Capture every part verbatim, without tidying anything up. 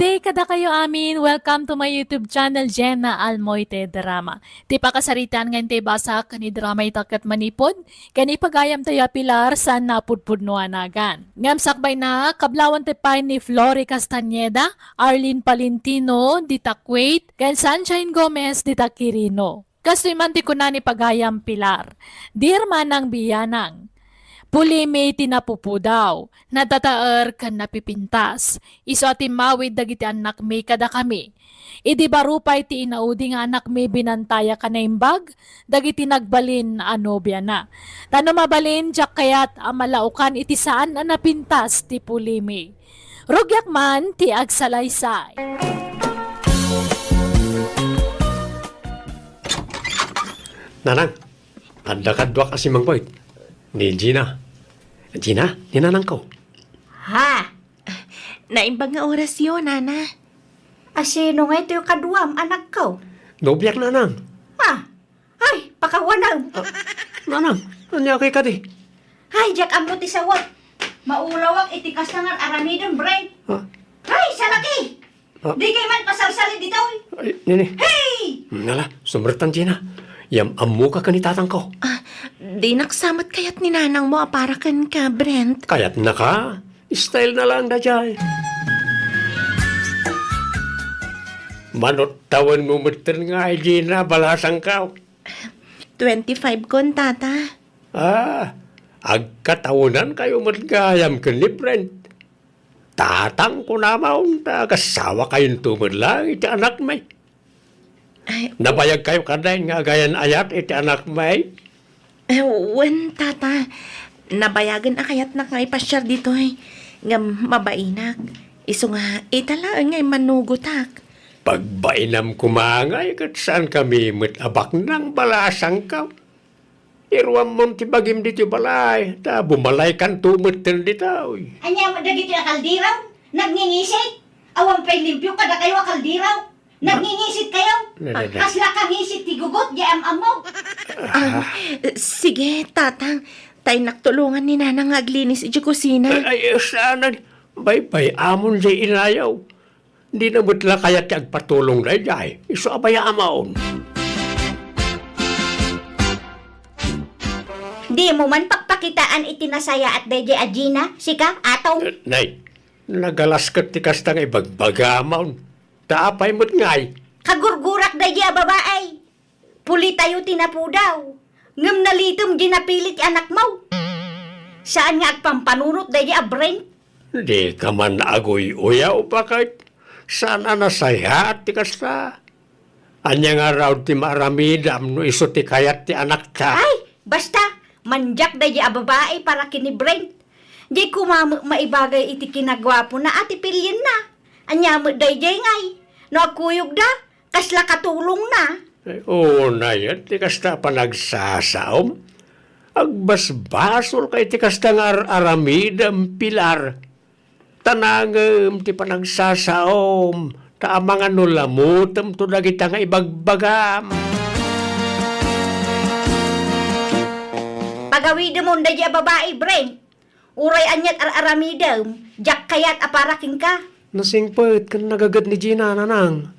Day kadakayo amin. Welcome to my YouTube channel, Jenna Almoite Drama. Ti pakasaritaan nga intay basa ken idrama ita ket manipud ken ipagayamtayo a pilar saan napudpudno a nagan. Ngem sakbayna, kablawanta pay ni Flory Castañeda, Arlene Palentino, dita Kuwait, ken Sunshine Gomez, dita Quirino. Kastoy man ti kuna ni pagayam Pilar, "Dear Manang Biyanang, pulimi ti napupudaw, natataer ken napipintas. Isu a timmawid dagiti annakmi kadakami. Idi baro pay ti inaudi nga annakmi binantayak a naimbag dagiti nagbalin a nobiana. Ta no mabalin, diak kayat a malaokan iti saan a napintas ti pulimi. Rugiak man ti agsalaysay." Nanang, adda kaduak a simmangpet. Ni Gina. Gina, ni nanangko. Ha? Naimbag nga orasyo, Nana. Asino ngay toy kaduam, anakko? Nobiak, Nanang. Ha? Ay, pakawanem. Ah, Nanang, ania kay kadi? Ay, diak ammo ti sawek. Maulawak iti kasta nga aramidem, Brent. Ah. Ay, salaki! Ah. Di kay man pasalsali ditoy. Ay, nini. Hey! Nala, sumrektan, Gina. Yam-ammoka ken ni tatangko. Ah, dinak sa met kayat ni nanangmo a para kenka, Brent. Kayatnaka? Style na lang daydiay. Manut tawenmo metten nga, Gina, balasangko. Twenty-five kon, Tata. Ah, agkatawenankayo met gayam ken ni Brent. Tatang, kunam, ta agasawakayonto met laeng iti anakmi. Ay, nabayagkayo kadi nga agayan-ayat iti anakmi? Eh, wen, Tata. Nabayagen a kayatnak nga ipasiar ditoy. Ngem mabainak. Isu nga, ita laeng nga immanugotak. Pagbainam koma ngay ket saankami met a baknang, balasangko. Iruammon ti bagim ditoy balay, ta bumalaykanto metten ditoy. Ania met dagitoy a kaldero? Nagngingisit? Awan pay limpio kadakayo a kaldero? Nagngingisit kayo? Na, na, na. Kasla kangisit ti gugot, di am-ammo. Ah, sige, Tatang. Ta innak tulongan ni Nanang nga aglinis iti kusina. Ay, ay, saanen. Baybay-amon jay inayo. Dina met la kayat ti agpatulong daydiay. Isu a bay-amon. Dimo man pakpakitaan iti nasayaat daydiay a Gina, sika, Atong? Eh, nay, nagalas ket ti kasta nga ibagbagamon. Ta apay met ngay? Kagurgurak daydiay a babai. Pulitayo ti napudaw, ngem nalitem jay napili ti anakmo. Saan nga agpampanunot daydiay a Brent? Dika man aguy-uyaw, baket. Saan a nasayaat ti kasta. Ania ngarud ti maaramidam no isu ti kayat ti anakta? Ay, basta, mandiak daydiay a babai para ken ni Brent. Jay koma met maibagay iti kinaguapona a ti pilienna. Ania met daydiay ngay? No agkuyogda, kasla katulongna. Ay, unay, ti kasta a panagsasaom. Agbasbasolka iti kasta nga ar-aramidem, Pilar. Ta nangem ti panagsasaom, ta amangan no lamutemto dagita nga ibagbagam. Pagawidemon daydiay a babai, Brent. Uray aniat ar-aramidem, diak kayat a para kenka. Nasingpet ken nagaged ni Gina, Nanang.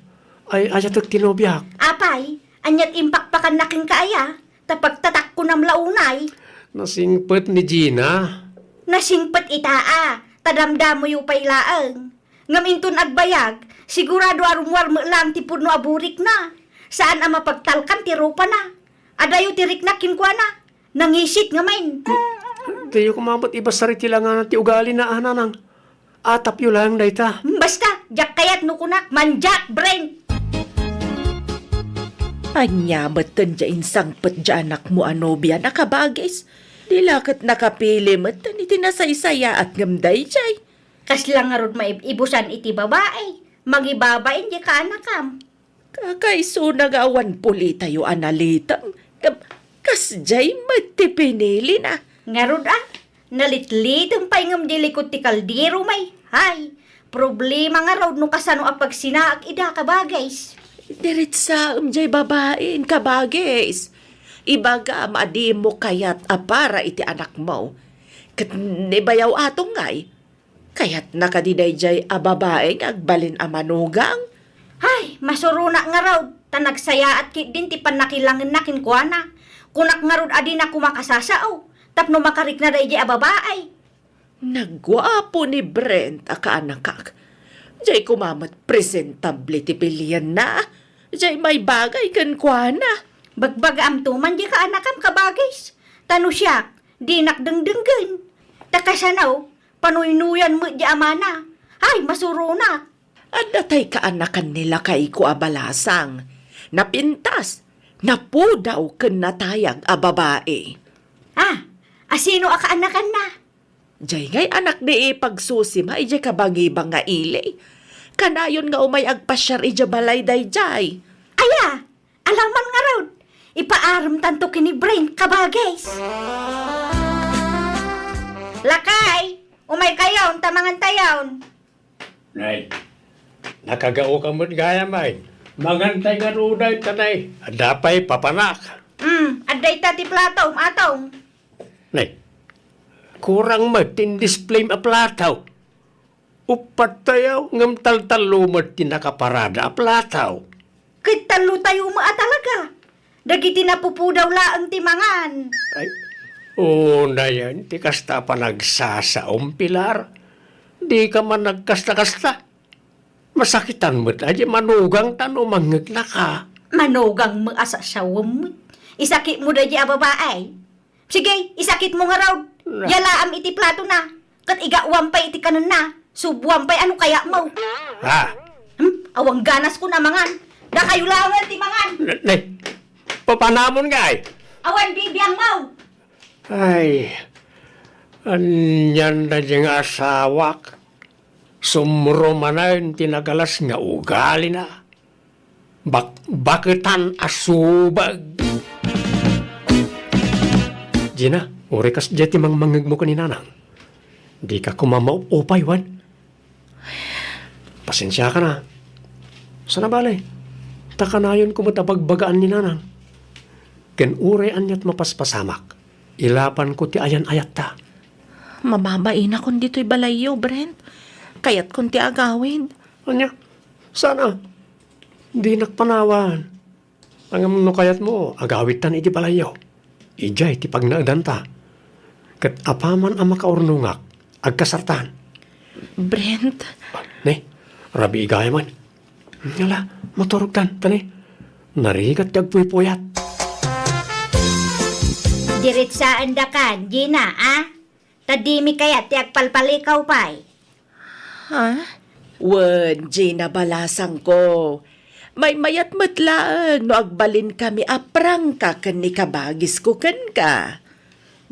Ay, ayatek ti nobiak. Apay, aniat impakpakanna kenka aya? Ta pagtatakkonam la unay. Nasingpet ni Gina. Nasingpet ita a, ta damdamoyo pay laeng. Ngem inton agbayag, sigurado a rummuar met laeng ti pudno a burikna. Saan a mapagtalkan ti rupana. Adayo ti riknak kenkuana. Nangisit ngamin. Diyo koma met ibasar iti langana ti ugalina, a, Nanang. Atapyo laeng dayta. Hmm, basta, diak kayat no kunak, mandiak, Brent! Ania metten ti insangpet ti anakmo a nobiana, kabagis? Di la ket nakapili metten iti nasaysayaat ngem daydiay. Kasla ngarud maib-ibusan iti babai, mangibabain diay kaanakam. Kakaisuna nga awan pulitayo a nalitem, ngem kasdiay met ti pinilina. Ngarud a, nalitlitem pay ngem diay likod ti kaldero, may. Hay, problema ngarud no kasano a pagsinaak ida, kabagis. Diretsaem diay babain, kabagis. Ibagam a dimo kayat a para iti anakmo. Ket ni bayaw Atong ngay, Kayatna kadi daydiay a babai nga agbalin a manugang? Ay, masuronak ngarud, ta nagsayaat ketdin ti pannakilangenna kenkuana. Kunak ngarud a dinak koma kasasao, tapno makarikna daydiay a babai. Nagguapo ni Brent a kaanakak. Diay koma met presentable ti pilienna. Diay maibagay kenkuana. Bagbagaamto man diay kaanakam, kabagis. Ta no siak, dinak dengdenggen. Ta kasano, panuynuyan met diay amana. Ay, masuronak. Adda tay kaanakan ni lakayko a balasang. Napintas, napudaw ken natayag a babai. Ah, asino a kaanakanna? Diay ngay anak ni ipagsusima idiay kabangibang nga ili. Kanayon nga umay agpasiar idiay balay daydiay. Aya, alaman ngarud. Ipaaremtanto ken ni Brent, kabagis. Lakay, umay kayon, ta mangan tayon. Nay, nakagaoka met gayam ay. Mangantay nga ruday ta, nay. Adda pay papanak. Hmm, adda ita ti plato, um, atong. Nay, kurang met ti in-display a plato. Uppat tayo, ngem taltallo met ti nakaparada a plato. Ket tallo tayo met a talaga. Dagiti napupudaw laeng ti mangan. Ay, unayen ti kasta a panagsasaom, Pilar. Dika man nagkasta-kasta. Masakitan met a di manugangta no mangngegna ka. Manugang met a sasawem met. Isakit mo daydi a babae. Sige, isakit mo ngarud. Na. Yalaam iti plato na. Ket igawan pay iti kanenna. Subuan pay ano kaya mo. Ha? Hmm? Awan ganas ko na mangan. Dakayo laeng ti mangan. Ne, ne. Papanamon nga ay? Awan bibiang mo. Ay, anian da di nga asawak. Sumro manen ti nagalas nga ugalina. Bak-, baketan a subag. Gina, uray kasdiay ti mangmangngeg mo ken ni Nanang. Dika koma maup-upay, wen? Pasensiaka na. Sana bale, ta kanayon ko met a bagbagaan ni Nanang. Ken uray aniat mapaspasamak, ilapanko ti ayan-ayatta. Mababainakon ditoy balayyo, Brent. Kayatkon ti agawid. Ania? Sana? Dinak panawan. Ngem no kayatmo, agawidtan iti balayyo. Idiay ti pagnaedanta. Ket apaman a makaurnongak, agkasartan. Brent. Ne, rabii gayam. Ala, maturogtan, ta ne, narigat ti agpuypuyat. Diretsaandakan, Gina, a? Ta dimi kayat ti agpalpalikaw pay. Ha? Wen, Gina, balasangko. Maymayat met laeng no agbalinkami a prangka ken ni kabagisko kenka.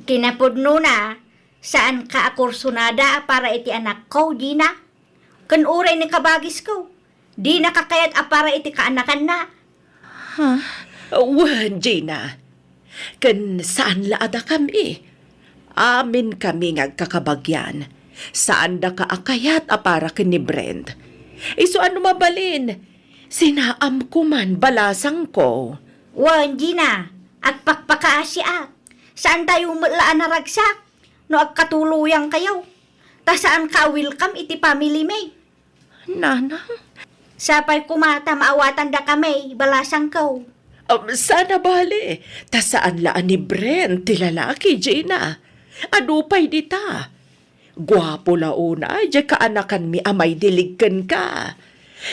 Kinapudnona, saanka a kursunada a para iti anakko, Gina? Ken uray ni kabagisko, dinaka kayat a para iti kaanakanna. Ha? Wen, Gina. Ken saan la a dakami. Amin kami nga agkakabagian. Saan daka a kayat a para ken ni Brent. Isu a no mabalin, sinaamko man balasangko. Wen, Gina, agpakpakaasiak. Saan tayo met la a naragsak no agkatuloyan kayo. Ta saan ka a welcome iti family mi. Nanang? Sapay koma ta maawatan dakami, balasangko. Um, sana bale, ta saan la a ni Brent ti lalaki, Gina. Adu pay dita. Guapo la unay, diay kaanakanmi a maidilig kenka.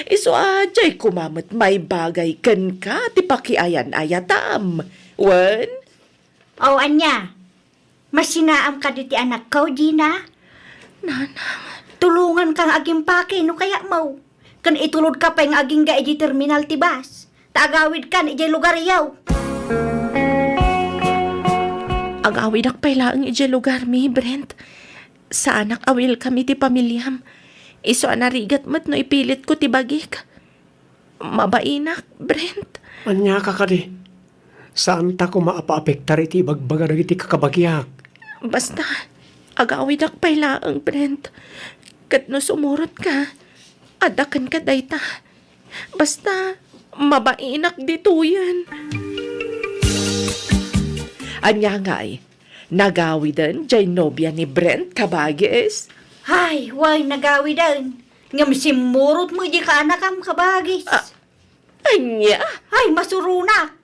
Isu a, diay koma met maibagay kenka ti pakiayan-ayatam. Wen? O, ania? Masinaam kadi ti anakko, Gina? Nanang. Tulonganka nga agimpake no kayatmo. Ken itulodka pay nga agingga idiay terminal ti bus. Ta agawidkan idiay lugaryo. Agawidak pay laeng idiay lugarmi, Brent. Saanak a welcome iti pamiliam. Isu a narigat met no ipilitko ti bagik. Mabainak, Brent. Ania ka kadi? Saanta koma a paapektar iti ibagbaga dagiti kakabagiak. Basta, agawidak pay laeng, Brent. Ket no sumurotka, adda kenka dayta. Basta, mabainak ditoyen. Ania ngay, nagawiden diay nobia ni Brent, kabagis? Ay, wen, nagawiden. Ngem simmurot met diay kaanakam, kabagis. Ah, ania? Ay, masuronak.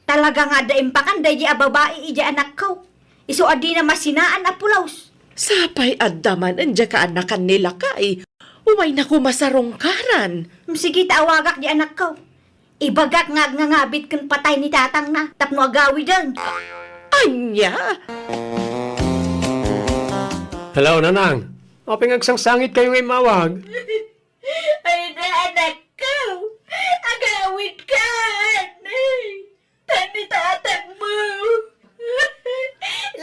Talaga nga adda impakan daydiay a babai idiay anakko. Isu a dina masinaan a pulos. Sapay adda manen diay kaanakan ni lakay. Umayna koma sarungkaran. Sige ta awagak diay anakko. Ibagak nga agngangabit ken patay ni tatangna tapno agawiden. Ania? Hello, Nanang. Apay nga agsangsangitkayo nga immawag? Ay na, anakko. Agawidka, anay. Tan ni tatangmo.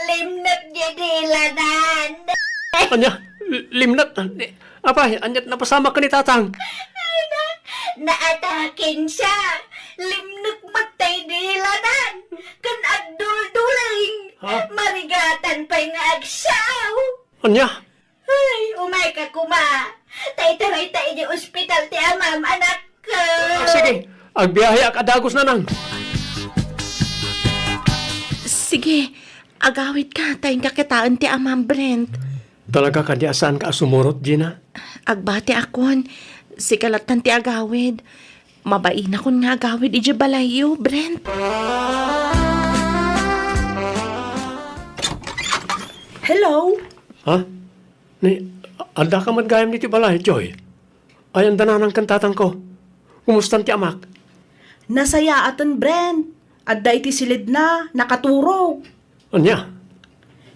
Limnek diay dilanan. Ania? Limnek? Apay, ania't napasamak ken ni tatang? Ay na, naataken siya. Limnek met tay dilanan. Ken agdulduling. Ha? Marigatan pay nga agsaw. Ania? Ay, umayka koma. Ta itarayta idiay ospital ti amam, anakko. Ah, sige. Agbiaheak a dagus, Nanang. Sige, agawidka, ta inka kitaen ti amam, Brent. Talaga kadi a saanka a sumurot, Gina? Agbatiakon. Sika lattan ti agawid. Mabainakon nga agawid idiay balayyo, Brent. Hello? Ha? Ni, addaka met gayam ditoy balay, Joy? Ayan da nanang ken tatangko. Kumustan ti amak? Nasayaaten, Brent. Adda iti silidna, nakaturog. Ania?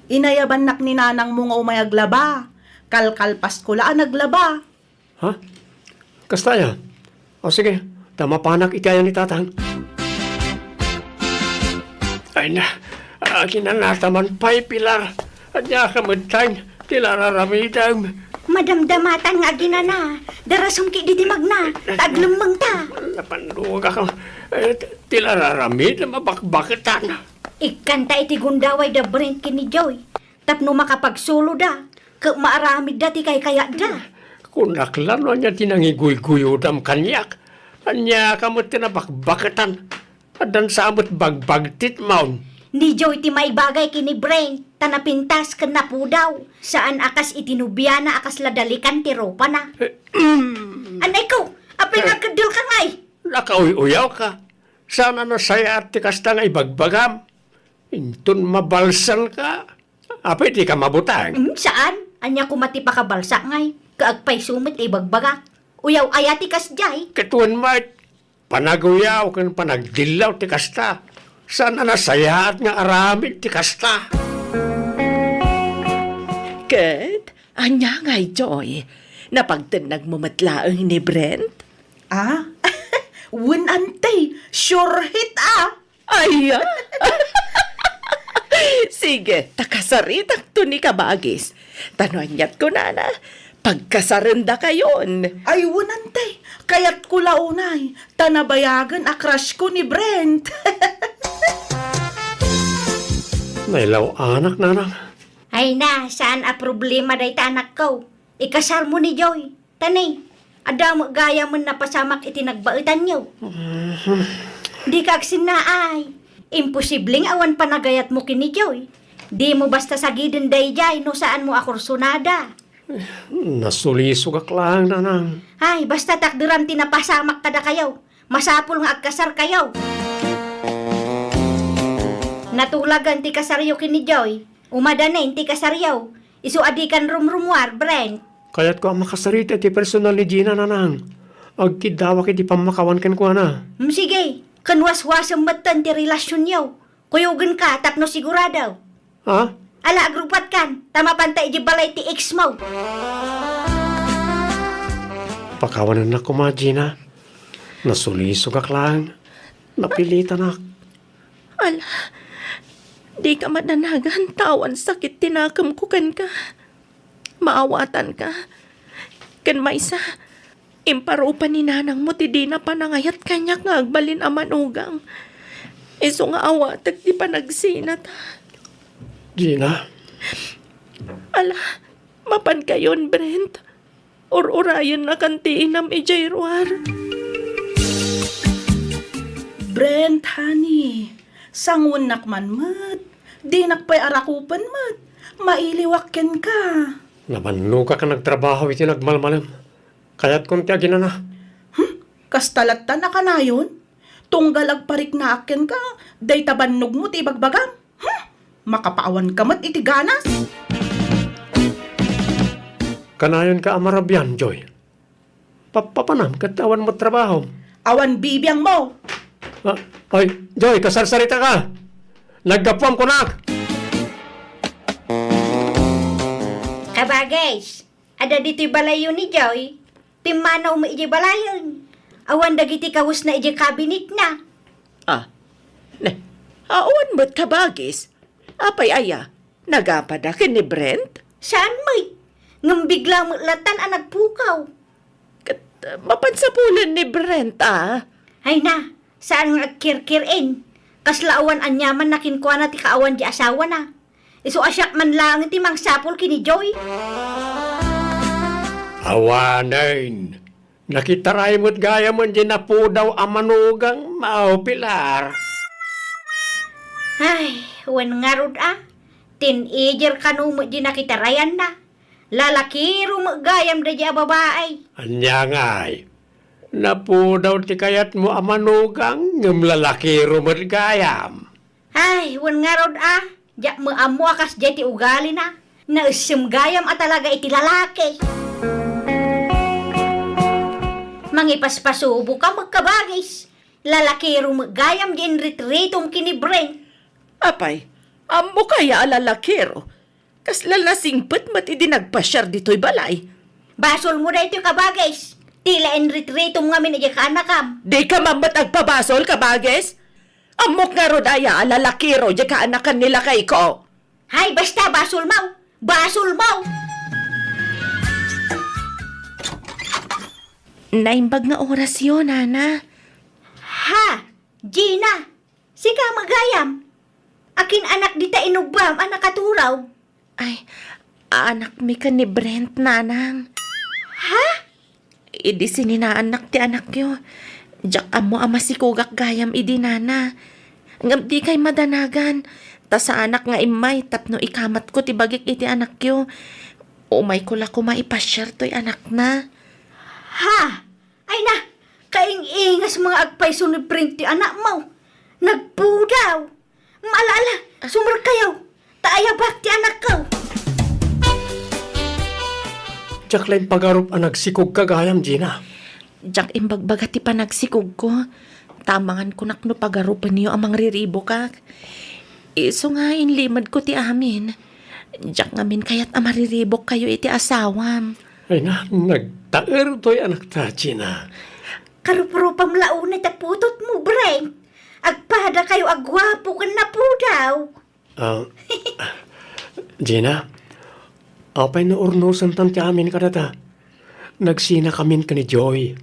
Inayabannak ni nanangmo nga umay aglaba. Kalkalpasko la a naglaba. Ha? Kasta aya? O sige, ta mapanak iti ayan ni tatang. Ay na, aginanata man pay, Pilar. Ania ka met tay ti lararamidem? Madamdamatan nga aginana. Darasem ketdi ti magna, ta aglemmengta. Napandugak. Eh, ti lararamid, mabakbaketan. Ikkanta iti gundaway da Brent ken ni Joy. Tapno makapagsuloda, ket maaramidda ti kaykayatda. Kunak la no ania ti nangiguyguyodam kaniak. Ania ka met ti nabakbaketan? Addan sa met bagbagtit maon. Ni Joy ti maibagay ken ni Brent, ta napintas ken napudaw. Saan a kas iti nobiana a kasla dalikan ti rupana. Eh, mm. Anay ko, apay nga Eh. agkeddel ka ngay? Nakauy-uyaw ka. Saan a nasayaat ti kasta nga ibagbagam? Inton mabalsan ka, apay di ka mabutang? Mm, saan? Ania koma ti pakabalsak ngay? Kaagpayso met ti ibagbagak. Uyaw aya ti kasdiay? Ket wen met, panaguyaw ken panagdillaw ti kasta. Saan a nasayaat nga aramid ti kasta? Ket, ania ngay, Joy? Napagtennagmo met laeng ni Brent? Ah? Wen, ante, sure hit, ah! Ay, ah. Sige, ta kasaritakto ni kabagis. Ta no ania't kunana, pagkasarendakayon. Ay, wen, ante. Kayatko la unay. Ta nabayagen a crush ko ni Brent. Nailaw-anak, nanang. Ay na, saan a problema dayta, anakko. Ikasarmo ni Joy. Ta ni, adda met gayamen napasamak iti nagbaetanyo. Mhm. Dika agsinnaay. Imposible nga awan panagayatmo ken ni Joy. Dimo basta sagiden daydiay no saanmo a kursonada. Nasulisogak laeng, nanang. Ay, basta takderam ti napasamak kadakayo. Masapul nga agkasarkayo. Natulagan ti kasaryo ken ni Joy. Umadanen ti kasaryo. Isu a dikan rumrumuar, Brent. Kayatko a makasarita iti personal ni Gina, nanang. Agkiddawak iti pammakawan kenkuana. Hmm, sige. Ken waswasem metten ti relasionyo. Kuyogenka tapno sigurado. Ha? Ala, agrupatkan, ta mapanta idiay balay ti ex mo. Pakawanennak koma, Gina. Nasulisogak laeng. Napilitanak. Ala, dika madanagan ta awan sakit ti nakemko kenka. Maawatanka. Ken maysa, imparupa ni nanangmo ti dina panangayat kaniak nga agbalin a manugang. Isu nga awatek ti panagsinata. Gina. Ala, mapankayon, Brent. Ur-urayennakan ti inam idiay ruar. Brent, honey, sanguennak man met. Dinak pay arakupen met. Mailiwak kenka. Nabannogak a nagtrabaho iti nagmalmalem. Kayatkon ti aginana. Hmm? Kasta latta a kanayon? Tunggal agpariknaak kenka, dayta bannogmo ti ibagbagam. Hmm? Makapaawanka met iti ganas. Kanayonka a marabian, Joy. Pappapanam ket awan met trabahom. Awan bibiangmo. Ah, ay, Joy, kasarsaritaka. Naggapuam kunak. Kabagis, adda ditoy balayyo ni Joy. Pimmanaw met idiay balayen. Awan dagiti kawesna idiay kabinetna. Ah, ne, awan met kabagis. Apay aya? Nagapada ken ni Brent? Saan met. Ngem bigla met latan a nagpukaw. Ket, uh, mapan sapulen ni Brent, ah. Ay na, saan nga agkirkir-en. Kasla awan aniamanna kenkuana ti kaawan ti asawana. Isu a siak man laeng ti mangsapul ken ni Joy. Awanen. Nakitarayo met gayam diay napudaw a manugang, Mao Pilar. Ay, wen ngarud a. Teenager kano met diay nakitarayanna. Lalakiro met gayam daydiay a babai. Ania ngay? Napudaw ti kayatmo a manugang, ngem lalakiro met gayam. Ay, wen ngarud a, diak met ammo a kasdiay ti ugalina. Naessem gayam a talaga iti lalaki. Mangipaspasuboka met kabagis. Lalakiro met gayam diay inritritom ken ni Brent. Apay, ammok aya a lalakiro? Kasla nasingpet met idi nagpasiar ditoy balay. Basolmo daytoy, kabagis. Tila inritritom ngamin idiay kaanakam. Dika man met agpabasol, kabagis? Ammok ngarud aya a lalakiro diay kaanakan ni lakayko? Hay, basta, basolmo! Basolmo! Naimbag nga orasyo, nana. Ha? Gina! Sika met gayam? Akin-anak dita inubbam a nakaturaw? Ay, aanakmi ken ni Brent, nanang. Ha? Idi sininaannak ti anakyo, diak ammo a masikogak gayam idi, nana. Ngem dikay madanagan, ta saanak nga immay tapno ikamatko ti bagik iti anakyo. Umayko la koma ipasiar toy anakna. Ha? Ay na, kaing-ingas nga agpayso ni Brent ti anakmo. Nagpudaw. Ala, ala, sumerkayo. Ta ayabak ti anakko. Diak la impagarup a nagsikogka gayam, Gina. Diak imbagbaga ti panagsikogko. Ta amangan kunak no pagarupenyo a mangriribokak. Isu nga inlimedko ti amin. Diak ngamin kayat a mariribokkayo iti asawam. Ay na, nagtaer toy anakta, Gina. Karuprupam la unay ta putotmo, Brent. Agpadakayo a guapo ken napudaw. Ah, Gina, apay no urnosentan ti amin kadata? Nagsinakamin ken ni Joy.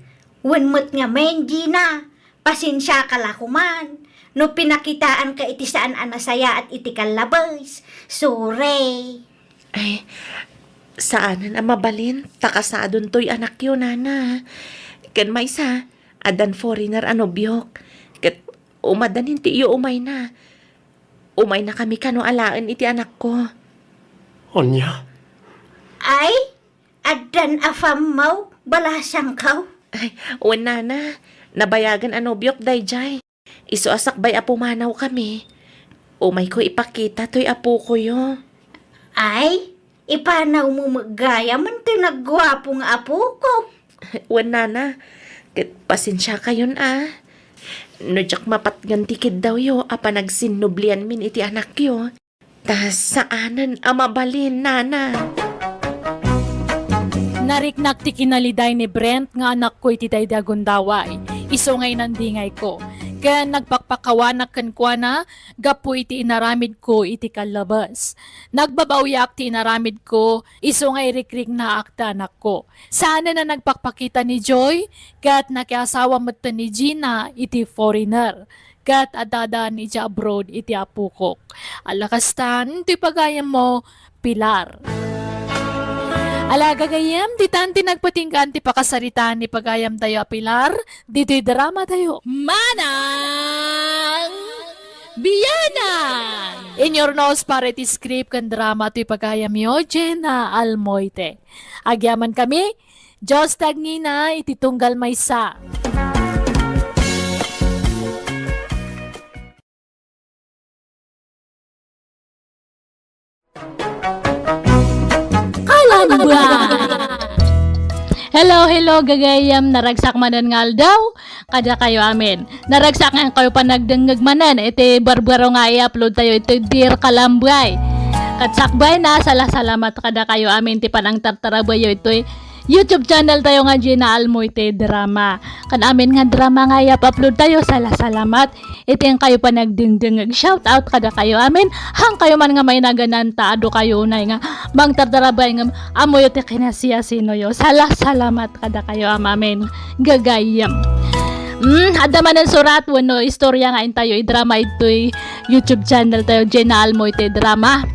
Wen met ngamin, Gina. Pasensiaka la koman no pinakitaanka iti saan a nasayaat iti kallabes. Sorry. Ay, saanen a mabalin, ta kasadon toy anakyo, nana. Ken maysa, addan foreigner a nobiok. Ket umadanin ti iyo umayna. Umaynakami kano alaen iti anakko. Ania? Ay, addan a fammaw, balasangkaw. Ay, wen, nana, nabayagen a nobiok daydiay. Isu a sakbay a pumanawkami, umayko ipakita toy apokoyo. Ay, ipanawmo met gayam toy nagguapo nga apoko. Wen, nana, ket pasensiakayon a. No diak mapatgan ti kiddawyo a panagsinnublianmin iti anakyo. Ta saanen a mabalin, nana. Nariknak ti kinaliday ni Brent nga anakko iti daydi a gundaway, isu nga inandingayko. Ken nagpakpakawanak kenkuana gapu iti inaramidko iti kallabes. Nagbabawiak ti inaramidko, isu nga irikriknaak ti anakko. Saanen a nagpakpakita ni Joy, ket nakiasawa metten ni Gina iti foreigner. Ket adda idiay abroad iti apokok. Ala kastan, ti pagayammo, Pilar. Ala, gagayyem, ditan ti nagpatinggaan ti pakasaritaan ni pagayamtayo a Pilar, ditoy dramatayo. Manang Bianang! Inurnos para iti script ken drama toy pagayamyo, Jenna Almoite. Agyamankami, Dios ti agngina iti tunggal maysa. Kalamba! Hello, hello, gagayyem, naragsak manen nga aldaw kadakayo amin. Naragsak nga kayo panagdengngeg manen iti barbaro nga i-upload tayo iti Dear Kalambay. Ket sakbay na, sala-salamat kadakayo amin ti panangtartarabayo itoy YouTube channel tayo nga Gina Almoite Drama. Kan amin nga drama nga i-upload tayo, sala-salamat. Iti inkayo panagdengdengngeg, shout out kadakayo amin. Hankayo man nga mainagananta, adu kayo unay nga mangtartarabay ngem ammoyo ti kinasiyasinoyo. Sala-salamat kadakayo amin. Gagayyem. Mm, adda manen surat wenno istorya nga intayo idrama itoy YouTube channel tayo, Jenna Almoite Drama.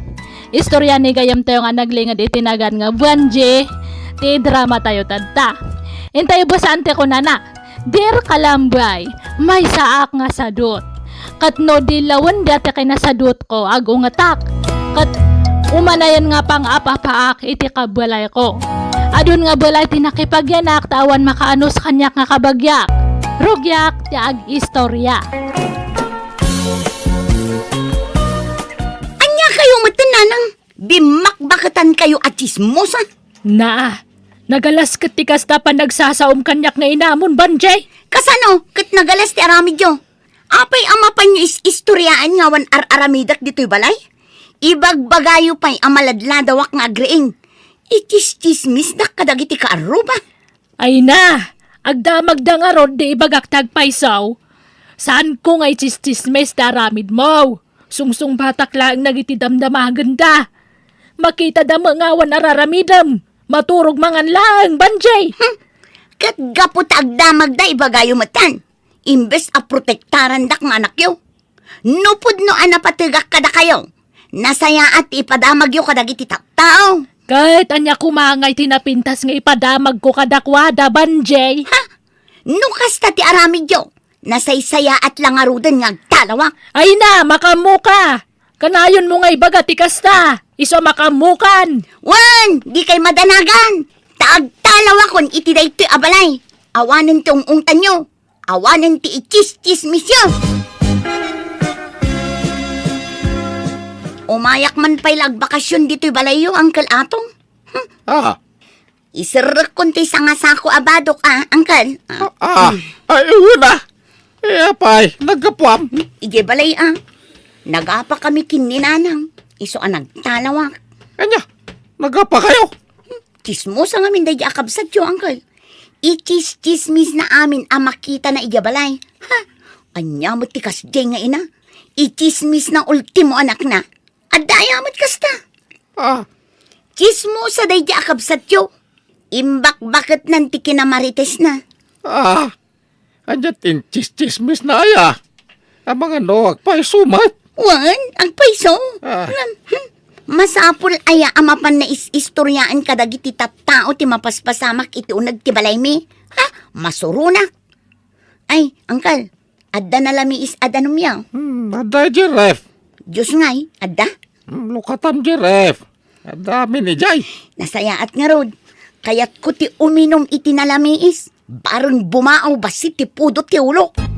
Istorya ni gayyem tayo nga naglinged iti nagan nga Buanji ti drama tayo tadta. Intayo basaan ti kunana. Dear Kalambay, maysaak nga sadut. Ket no di lawen dayta kinasadutko, agungetak. Ket umanayen nga pang-ap-apaak iti kabalayko. Adun nga balay ti nakipagyanak ta awan makaanus kaniak nga kabagiak. Rugiak ti ag-istorya. Ania kayo met, nanang? Bimmakbaketan kayo a tsismosa? Naa, nagalas ket ti kasta panagsasaom kaniak nga inamon, Banjay. Kasano ket nagalas ti aramidyo? Apay a mapanyo is-istoriaan nga awan ar-aramidek ditoy balay? Ibagbagayo pay a maladladawak nga agriing. Itsistsismisdak kadagiti kaarruba. Ay na, agdamagda ngarud ti ibagak ti agpayso. Saanko nga itsistsismis ti aramidmo. Sungsungbatak laeng dagiti damdamagenda. Makitada met nga awan ar-aramidem. Maturog mangan laeng, Banjay. Hmm. Ket gapu ta agdamagda, ibagayo metten. Imbes a protektarandak nga anakyo. No pudno a napategak kadakayo, nasayaat ti ipadamagyo kadagiti tattao. Ket ania koma ngay ti napintas nga ipadamagko kadakuada, Banjay? Ha? No kasta ti aramidyo, nasaysayaat la ngaruden nga agtalawak. Ay na, makaammoka! Kanayonmo nga ibaga ti kasta, isu a makaammokan! Wen, dikay madanagan! Ta agtalawakon iti daytoy a balay. Awanen ti ung-ungtanyo. Awanen ti itsistsismisyo. Umayak man pay la agbakasyon ditoy balayyo, Uncle Atong. Hmm. Ah. Iserrekkon ti sangasako a badok, a, Uncle. Ah. Ah, ah. Ay, wen a. Eh, apay, naggapuam? Idiay balay, a. Nagapakami ken ni Nanang. Isu a nagtalawak. Ania? Nagapakayo? Tsismosa ngamin daydi a kabsatyo, Uncle. Itsistsismisna amin a makitana idiay balay. Ha? Ania met ti kasdiay nga ina? Itsismisna ultimo anakna. Adda aya met kasta? Ah. Tsismosa daydi a kabsatyo. Imbakbaketnan ti kinamaritesna. Ah. Ania ti intsistsismisna aya? Amangan no agpayso met? Wen, agpayso. Ah. Ngem, hmm, masapul aya a mapan nais-istoriaan kadagiti tattao ti mapaspasamak iti uneg ti balaymi? Ha? Masuronak. Ay, Uncle, adda nalamiis a danumyo? Hmm, adda idiay ref. Dios ngay, adda? Hmm, lukatan idiay ref. Adda amin idiay. Nasayaat ngarud. Kayatko ti uminum iti nalamiis. Bareng bumao bassit ti pudot ti ulok.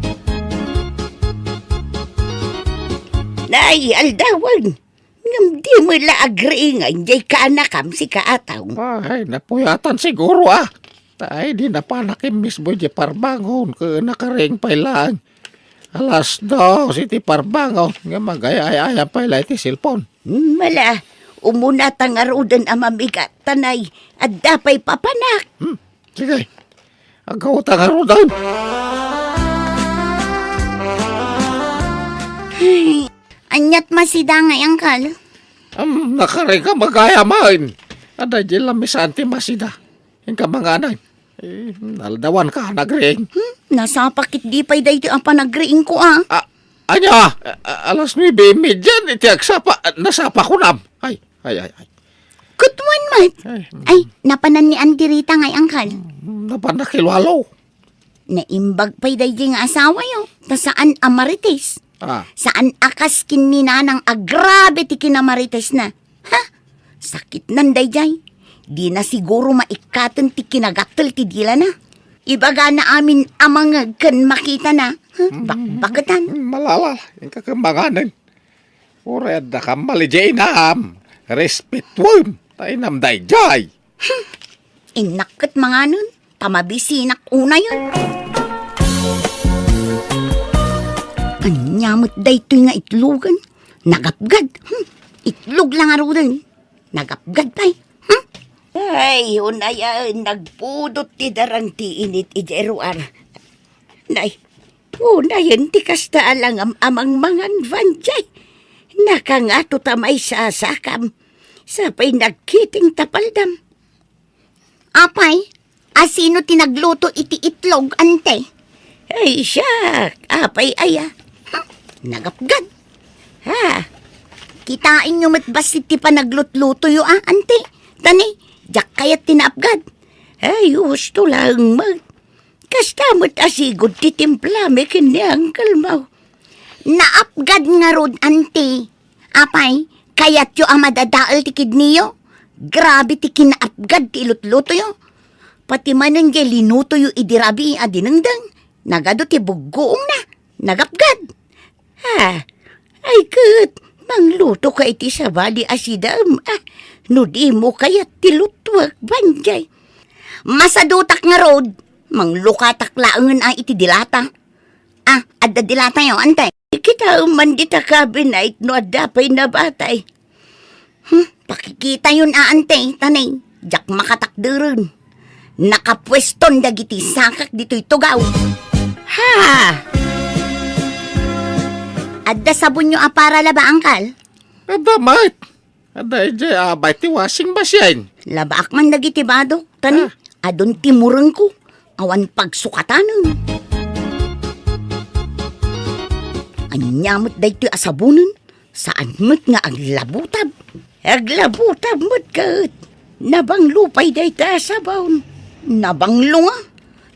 Nay, aldawen. Ngem di met la agriingan diay kaanakam, sika, Atong. Ay, napuyatan siguro, a. Tay, di napanak immismo diay parbangon, ken nakariing pay laeng. Alas dos iti parbangon, ngem agay-ay-ayam pay la iti cellphone. Hmm, mala, umuna ta ngaruden a mamigat, ta nay, adda pay papanak. Hmm, sige. Agawta ngaruden. Ay, aniat masida ngay, Uncle? Am, nakariing ka magayam. Adda diay lamisaan ti masida. Inka mangan. Eh, naldawanka, nagriing. Hmm, nasapa ketdi pay daytoy a panagriingko, a. A, ania? A, a, alas nuebe y media iti agsapa, nasapa kunam. Ay, ay, ay, ay. Ket wen met. Ay, mm. Ay, napanan ni Andirita ngay, Uncle? Mm, napan na kilwalo. Naimbag pay daydi nga asawayo, ta saan a marites. Ah. Saan a kas ken ni Nanang a grabe ti kinamaritesna. Ha? Sakitnan daydiay. Dina siguro maikkaten ti kinagattel ti dilana. Ibagana amin a mangngeg ken makitana. Ha? Mm. Bakbaketan. Mm, malala, inka ken manganen. Uray adda kammal idiay inam. Respetuem ta inam daydiay. Hmm. Innak ket manganen, ta mabisinak unayen. Ania met daytoy nga itlogen? Nagapgad. Hmm. Itlog la ngaruden. Nagapgad pay. Hmm. Ay, unayen, nagpudot ti darang ti init idiay ruar. Nay, unayen ti kasta a langam a mangmangan, Banjay. Nakangato ta maisasakam. Sapay nagkiting ta paldam. Apay, asino ti nagluto iti itlog, ante? Ay, siak. Apay aya? Hmm, nagapgad. Ha? Kitaenyo met bassit ti panaglutlutoyo, a, ante? Tani, diak kayat ti naapgad. Ay, husto laeng met. Kasta met a sigud ti timplami ken ni Uncle Mau. Naapgad ngarud, anti. Apay, kayatyo a madadael ti kidniyo? Grabe ti kinaapgad ti ilutlutoyo. Pati manen jay linutoyo idi rabii a dinengdeng, nagadu ti buggoongna, nagapgad. Ah, ay ket, manglutoka iti sabali a sidaem, ah, no dimo kayat ti lutuek, Banjay. Masadutak ngarud, manglukatak laengen a iti dilata. Ah, adda dilatayo, ante. Kitaem man dita cabinet no adda pay nabatay. Hmm, pakikitayon a, ante, tanay, diak makatakderen. Nakapueston dagiti sakak ditoy tugaw. Ha! Adda sabonyo a para laba, angkal? Adda met. Adda idiay abay ti washing machine. Labaak man dagiti badok, tani, Ah. adun ti murengko, awan pagsukatanen. Ania met daytoy a sabonen? Saan met nga aglabutab? Aglabutab met ket. Nabanglo pay dayta a sabon. Nabanglo nga.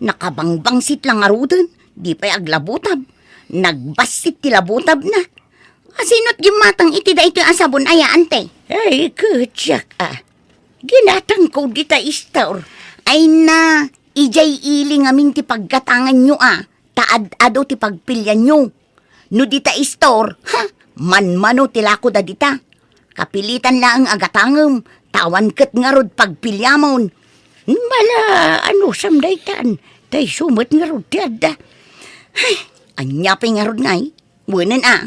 Nakabangbangsit la ngaruden. Di pay aglabutab. Nagbassit ti labutabna. Asino't gimmatang iti daytoy a sabon aya, ante? Ay, ket siak, a. Ginatangko dita istor. Ay na, idiay ili ngamin ti paggatanganyo, a. Ta ad-adu ti pagpilianyo. No dita istor, ha, manmano ti lako da dita. Kapilitan laeng a gatangem, ta awan ket ngarud pagpiliamon. Mala, anusam daytan, ta isu met ngarud ti adda. Ay, ania pay ngarud ngay? Wenen a.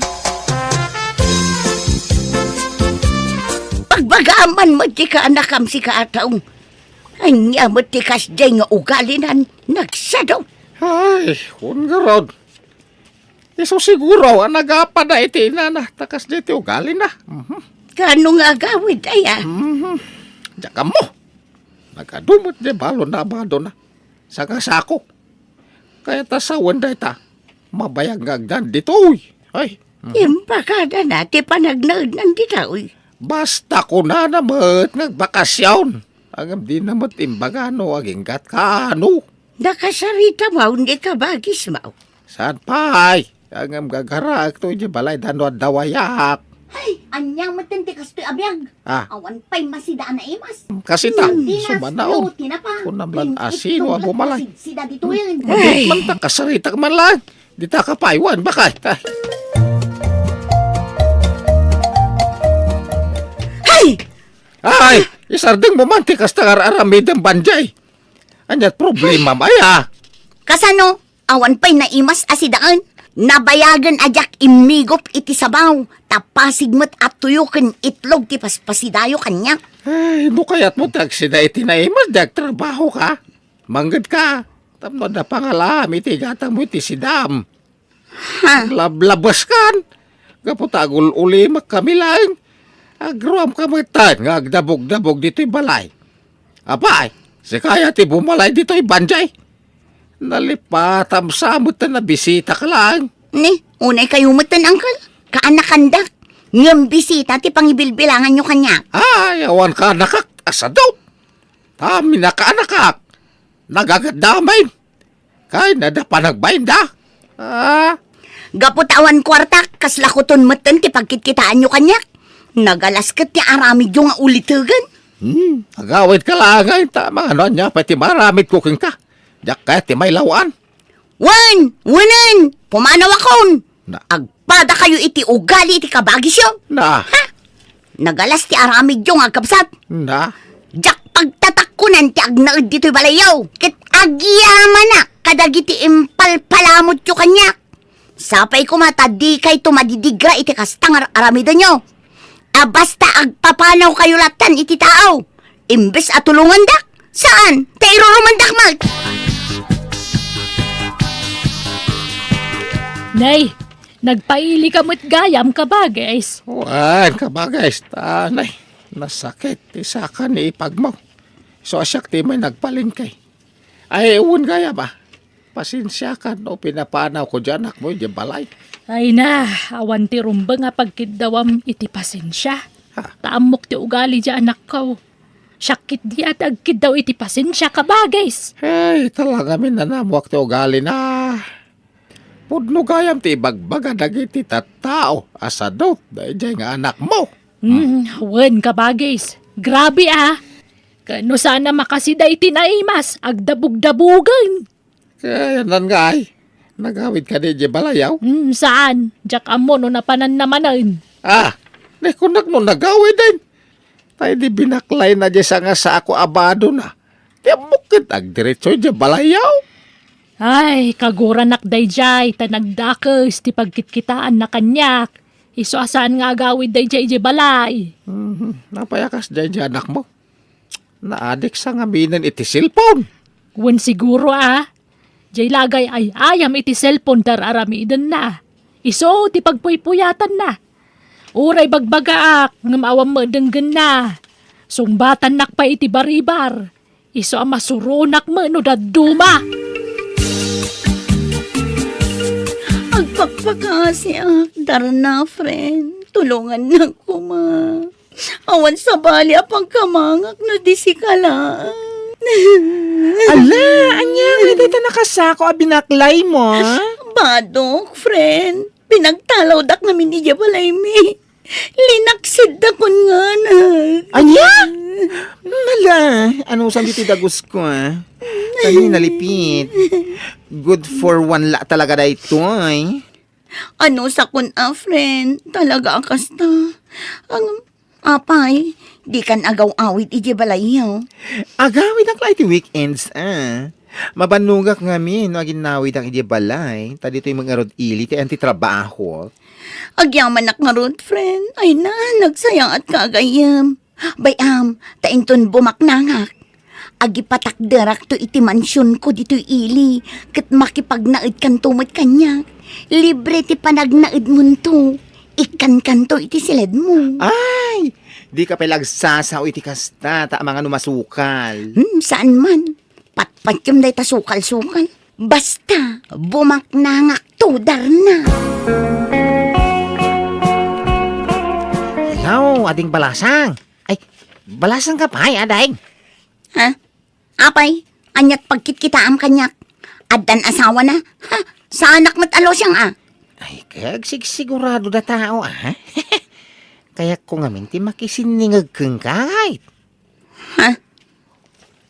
Pagbagaman met ti kaanakam, sika a tao. Ania met ti kasdiay nga ugalinan, nagsado? Ay, kun ngarud. Isu siguro a nagapada iti inana, ta kasdiay ti ugalina. Mhm. Kaano nga agawid, aya? Mhm. Diak ammo. Nagadu met di balon na abadona. Saka sako. Kayat a sawen dayta, mabayag nga agdan ditoy. Ay. Mhm. Impakadana ti panagnaednan ditoy. Basta kunana met nga agbakasyon. Ngem dina met imbaga no aginggat kaano. Nakasarita maw ni kabagis maw? Saan pay? Ngem gagaraek to idiay balay da no adda wayak. Ay, ania metten ti kastoy a biag? Ah. Awan pay masida a naimas. Kasita, Sardinas, sumanaw. Luti na pa. Kunam lan Tin asino itlog a bumalay. Sida ditoyen. Ay. Mabit man ta, kasaritak man lang. Dita ka paywan, bakay. Ah. Ay! Ay! Isardeng mo man ti kasta nga ar-aramidem, Banjay. Ania't problema, maya? Kasano? Awan pay naimas a sidaen. Nabayagen a diak immigup iti sabaw, ta pasig met a tuyo ken itlog ti paspasidayo kaniak. Ay, no kayat mo ti agsida iti naimas, di agtrabaho ka. Mangngegka, tapno adda pangalaam iti igatang mo iti sidam. Ha? Lablabas kan, gapu ta agul-ulimek kami laeng. Agruam ka metten nga agdabog-dabog ditoy balay. Apay, sika aya ti bumalay ditoy, Banjay? Nalipatam sa met ta nabisita ka laeng. Ni, unay kayo met ten, Uncle. Kaanakandak. Ngem bisita ti pangibilbilanganyo kaniak. Ay, awan kaanakak, asado. Ta minakaanakak. Nagagaddamen. Kay nada panagbainda. Ah. Gapu ta awan kuartak, kasla kuton metten ti pagkitkitaanyo kaniak. Nagalas ket ti aramidyo nga ulitegen. Hmm, agawidka laeng, ay, ta maano ania pay ti maaramidko kenka? Diak kayat ti mailaw-an. Wen, wenen, pumanawakon. Na. Agpadakayo iti ugali iti kabagisyo. Na. Ha? Nagalas ti aramidyo nga agkabsat. Na. Diak pagtatakkonan ti agnaed ditoy balayyo. Ket agyamanak kadagiti impalpalamutyo kaniak. Sapay koma ta dikayto madidigra iti kasta nga ar-, aramidenyo. A basta agpapanawkayo lattan iti tao. Imbes a tulongandak, saan, ta irurumandak met. Nay, nagpailika met gayam, kabagis. Wen, kabagis, ta, nay, nasakit ti saka ni ipagmo. So, siak ti may nagpalengke. Ay, wen gayam, a. Pasensiakan no pinapanawko diay anakmo idiay balay. Ay na, awan ti rumbeng a pagkiddawam iti pasensia. Ha? Ta ammok ti ugali diay anakko. Siak ketdi a ti agkiddaw iti pasensia, kabagis. Ay, talaga minanamuak ti ugalina. Pudno gayam ti ibagbaga dagiti tattao a sadut daydiay nga anakmo. Hmm, wen, kabagis. Grabe, a. Ken no saan a makasida iti naimas, agdabugdabugen. Kayanan nga ay, nagawid kadi idiay balayaw? Hmm, saan? Diak ammo no napananna manen. Ah, ni kunak no nagawiden. Tay di binaklayna diay sanga sako a badona. Ti ammok ket agdiretso idiay balayaw. Ay, kaguranak daydiay, ta nagdakes ti pagkitkitaanna kaniak. Isu a saan nga agawid daydiay idiay balay. Mhm. Apay a kasdiay diay anakmo? Naadik sa ngaminen iti cellphone. Wen siguro, a. Diay lagay ay-ayam iti cellphone ti ar-aramidenna. Isu ti pagpuypuyatanna. Uray bagbagaak, ngem awan met denggenna. Sungbatannak pay iti baribar. Isu a masuronak met no dadduma. Agpakpakasiak, Darna, friend. Tulongannak koma. Awan sabali a pagkamangak no di sika laeng. Ala, ania ngay dayta nakasako a binaklaymo, a? Badok, friend. Pinagtalawdak ngamin idiay balaymi. Linaksidda kun nganak. Ania? Ala, anusan ditoy dagusko, a? Kani nalipit. Good for one la talaga daytoy. Anusakon a, friend, talaga a kasta. Ang, apay, dikan agaw-awid idiay balayyo? Agawidak la iti weekends, a. Mabannogak ngamin no aginnawidak idiay balay, ta ditoy met ngarud ili ti ayan ti trabahok. Agyamanak ngarud, friend. Ay na, nagsayaatka a gayyem. Bay-am, ta inton bumaknangak, agipatakderakto iti mansionko ditoy ili, ket makipagnaedkanto met kaniak. Libre ti panagnaedmonto. Ikkankanto iti siledmo. Ay, dika pay la agsasao iti kasta, ta amangan no masukal. Hmm, saan man. Patpatiem dayta sukal-sukal. Basta, bumaknangakto, Darna. Hello, Ading Balasang. Ay, balasangka pay, Ading? Ha? Apay, aniat pagkitkitaam kaniak? Addan asawana? Ha? Saanak met a Luciang, a? Ay, kagsigsigurado da tao, a? Kayatko ngamin ti makisinningeg kenka, ay. Ha?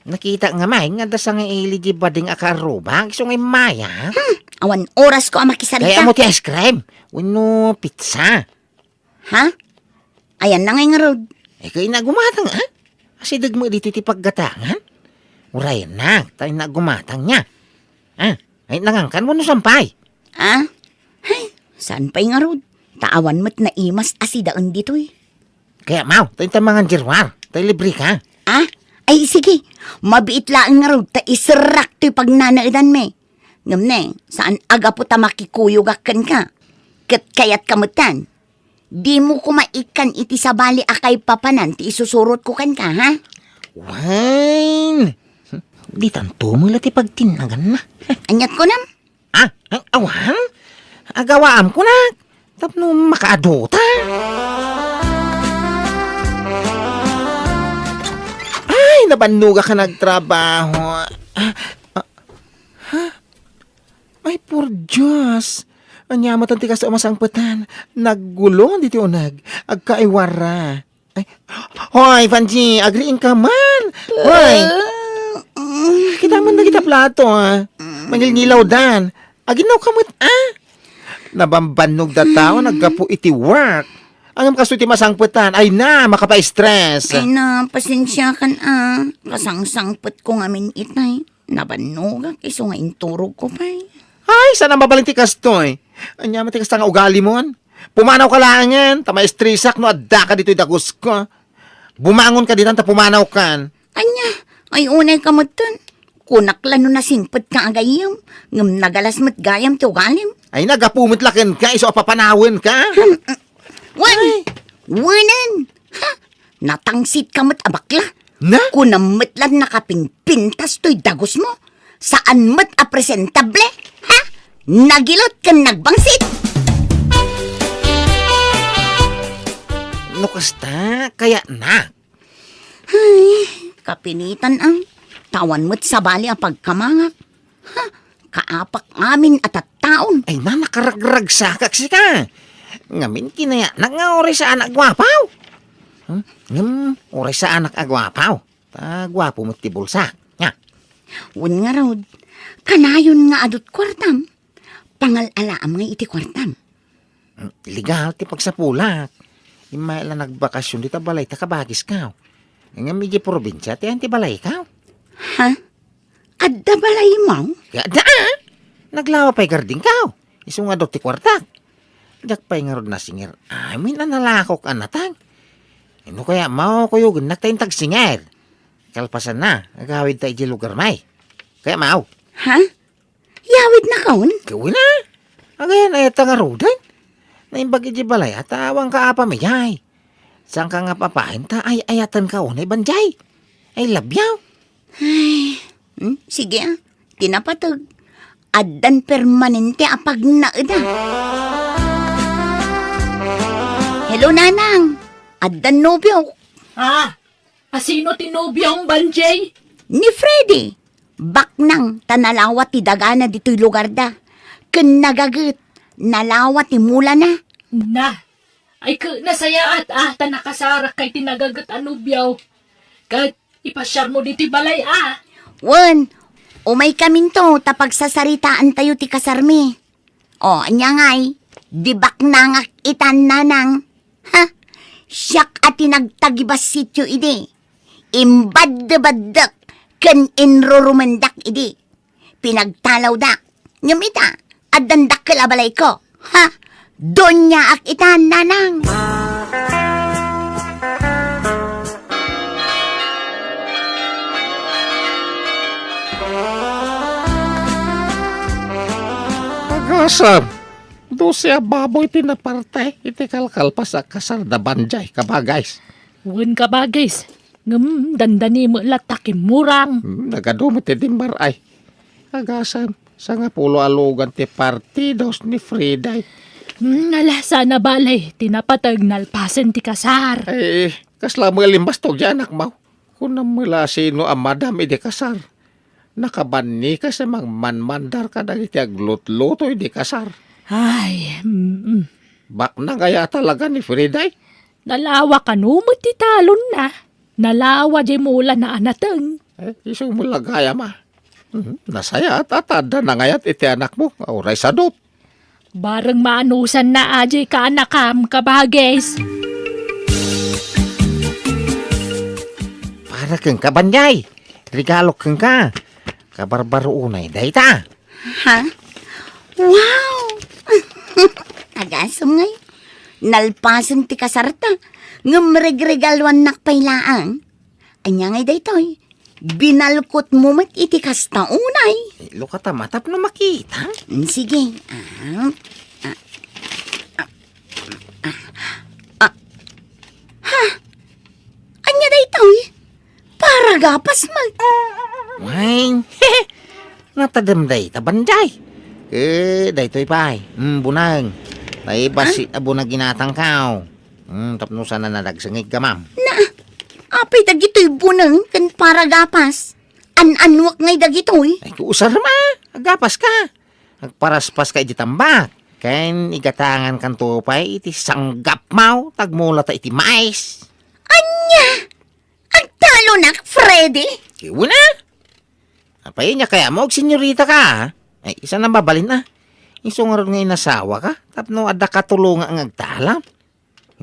Nakita nga may nga adda sangaili di bading a kaarrubak, isu nga immay, a? Hmm, awan orasko a makisarita. Kaya mo ti ice cream, wenno pizza. Ha? Ayanna ngay ngarud. Ay, kay nagumatang, a? Asideg mo ditoy ti paggatangan? Urayennak, ta nagumatang niya. A? Ay, nangankan mo no sampay? A? Ay, saan pay ngarud? Ta awan met naimas a sidaen ditoy. Kaya, maw, tayo ta mangan jeruar. Tayo libre ka. A? Ay, sige. Mabiit laeng ngarud, ta iserrak toy pagnanaedanmi. Ngem ne, saan a gapu ta makikuyogak kenka. Ket kayatka metten. Dimo koma ikkan iti sabali a kaipapanan ti isusurotko kenka, ha? Wen! Ditanto met la ti pagtinnaganna. Aniat kunam? A? Ay, awan? Agawaam kunak. Tapno makaadu ta. Ay, nabannogak a nagtrabaho. A, a, ha? Ay, por Dios! Ania met ti kasta a masangpetan? Naggulo ditoy uneg. Agkaiwarra. Ay. Hoy, Vanji, agriingka man. Hoy. Kita man dagita plato, ah. Mangilngilawdan. Aginawka met, ah. Nabambannog da tao, naggapu iti work. Ngem kastoy ti masangpetan. Ay na, makapa-stress. Ay na, pasensiakan, ah. Kasangsangpetko ngamin itay. Nabannogak isu nga inturogko pay. Ay, saan a mabalin ti kastoy? Ania met ti kasta nga ugalimon? Pumanawka laengen, ta maestresak no addaka ditoy dagusko. Bumangonka ditan ta pumanawkan. Ania, ay unayka metten. Kunak la no nasingpetka a gayyem, ngem nagalas met gayam ti ugalim. Ay, naggapu met la kenka, isu a papanawenka. Wen! Ay. Wenen! Ha? Natangsitka met a bakla. Na? Kunam met la nakapinpintas toy dagusmo. Saan met a presentable? Ha? Nagilot ken nagbangsit. No kasta, kayatna. Ay, kapinitan ang tawan met sabali a pagkamangak. Ha? Kaapak amin a tattaon. Ay, na, nakaragragsakak sika. Ngamin kinayatnak nga uray saanak a guapaw. Hmm? Ngem, uray saanak a guapaw. Ta guapo met ti bulsak. Nga. Wen ngarud, kanayon nga adut kuartam. Pangal-alaam nga iti kuartam. Hmm, legal ti pagsapulak. Immay la nagbakasyon dita balay ta kabagiska. Ngem iti probinsia ti ayan ti balayka. Ha? Adda balaymo? Adda, ah! Naglawa pay gardingko. Isu nga adda ti kuartak. Diak pay ngarud nasinger amin a nalakok a natang. No kayatmo, kuyogennak ta intag singer. Kalpasanna, agawidta idiay lugarmi. Kayatmo? Ha? Yawidnakon? Gawin na. Agayan, ayat ta ngaruden. Naimbag idiay balay, ta awan ka apam idiay. Saan ka nga papain ta ay-ayatenka unay, Banjay? I love you. Ay, hmm, sige, ah. Ti napateg. Addan permanente a pagnaeda. Hello, Nanang. Addan nobiok. Ah, asino ti nobiom, Banjay? Ni Freddy. Baknang ta nalawa ti dagana ditoy lugarda. Ken nagaget, nalawa ti mulana. Na, ay, ke-, nasayaat, ah, ta nakasarak kay ti nagaget a nobiaw. Ket ipasiarmo ditoy balay, ah. Wen, umaykaminto ta pagsasaritaantayo ti kasarmi. O, ania ngay, di baknangak itan, Nanang. Ha? Siak a ti nagtagibassityo idi. Imbaddebaddek ken inrurumendak idi. Pinagtalawdak. Ngem ita, addan dakkel a balayko. Ha? Doniaak ita, Nanang. Agasam, dose a baboy ti naparte iti kalkalpas a kasar da Banjay, kabagays. Wen, kabagays. Ngem dandani met latta kimmurang. Hmm, nagadu met ti dimmar ay. Agasam, sangapulo a lugan ti partidos ni Friday. Hmm, ala, saan a bale, ti napateg nalpasen ti kasar. Ay, kasla met limbastog ti anakmo. Kunam met la sino a madam idi kasar. Nakabanni kas a mangmanmandar kadagiti aglutluto idi kasar. Ay, mm. Baknang aya talaga ni Friday? Nalawa kano met ti talonna. Nalawa diay mulana a nateng. Eh, isu met la gayam a. Mhm, nasayaat a ta adda nangayat iti anakmo nga uray sadut. Bareng maanusanna a diay kaanakam, kabagis. Para kenka, Banyay. Regalok kenka. Kabarbaro unay dayta. Ha? Wow! Agasem ngay. Nalpasen ti kasarta. Ngem regregaluannak pay laeng. Ania ngay daytoy? Binalkotmo met iti kasta unay. Eh, lukata matapno makita. Mm, sige. Ah, ah, ah, ah, ah. Ha? Ania daytoy? Paragapas man. Wen, natadem dayta, Banjay. Eh, daytoy pay. Mm, buneng. Tay basi a buneng ginatangkaw. Mm, tapno saan a nadagsengig, gamam. Na, apay dagitoy buneng ken paragapas? An-anuak ngay dagitoy? Ay, kuusar ma. Agapas ka. Agparaspas ka iti tambak. Ken igatangankanto pay iti sanggapmo, ta agmulata iti mais. Ania? Agtalonak, Freddy? Wen a. Apay, ania kayatmo, agsenyorita ka, a? Ay, saan a mabalin a. Isu ngarud nga inasawaka, tapno adda katulonga nga agtalon.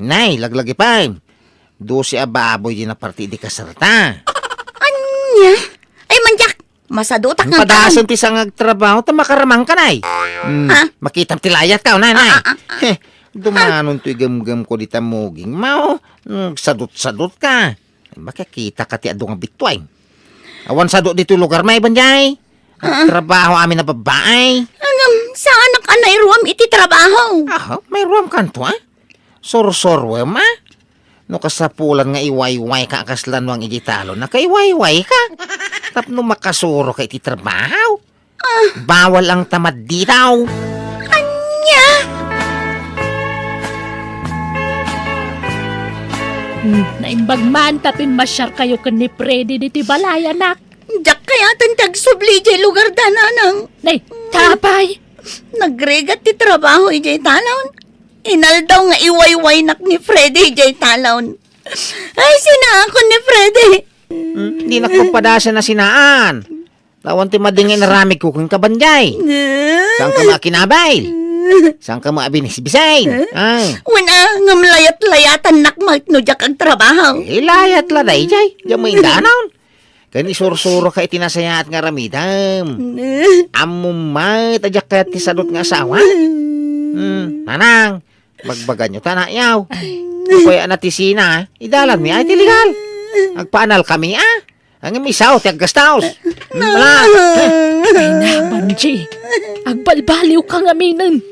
Nay, laglagi pay. Dose a baboy ti naparti idi kasarta. Ania? Ay, mandiak! Masadutak nga agtalon. Padasen ti saan nga agtrabaho, ta makaramangka, nay. Hmm, ha? Makitam ti layat ka, unay, nay. Ah, ah, ah, ah. Heh, dumanon toy gemgem ko dita muging, mao. Hmm, sadot-sadot ka. Makakita ka ti adu nga bittuay. Awan sadot ditoy lugar, may banjay. Ah. Trabaho amin a babbai. Ngem, saanak a nairuam iti trabaho. Ah, mairuam kanto, a? Sursuruem, a? No kasapulan nga iwayway ka a kasla nuang iti talon, nakaiwayway ka. Tapno makasuro ka iti trabaho. Ah. Bawal ang tamad dito. Ania? Hmm, naimbag man ta pimmasiar kayo ken ni Freddy ditoy balay, anak. Diak kayaten ti agsubli idiay lugarda, nanang. Nay, apay? Nagrigat ti trabaho idiay talon. Inaldaw nga iwaywaynak ni Freddy idiay talon. Ay, sinaakon ni Freddy. Hmm, dinak pagpadasen a sinaan. Awan ti madi nga inaramidko kenka, banjay. Saanka nga akinabil? Saanka nga abinisbisay? Ay. Wen a, ngem layat-layatannak met no diak agtrabaho. Eh, layat la daydiay. Diak met indanon. Ken isursuro ka iti nasayaat nga aramidem. Ammom met a diak kayat ti sadot nga asawa. Hmm, nanang, bagbaganyo ta, anakyaw. Ay. No kayatna ti sina, idalanmi ay ti legal. Agpaanal kami, a? Ngem isu ti aggastaos. Wala. Ay na, Banji. Agbalbaliw ka ngaminen.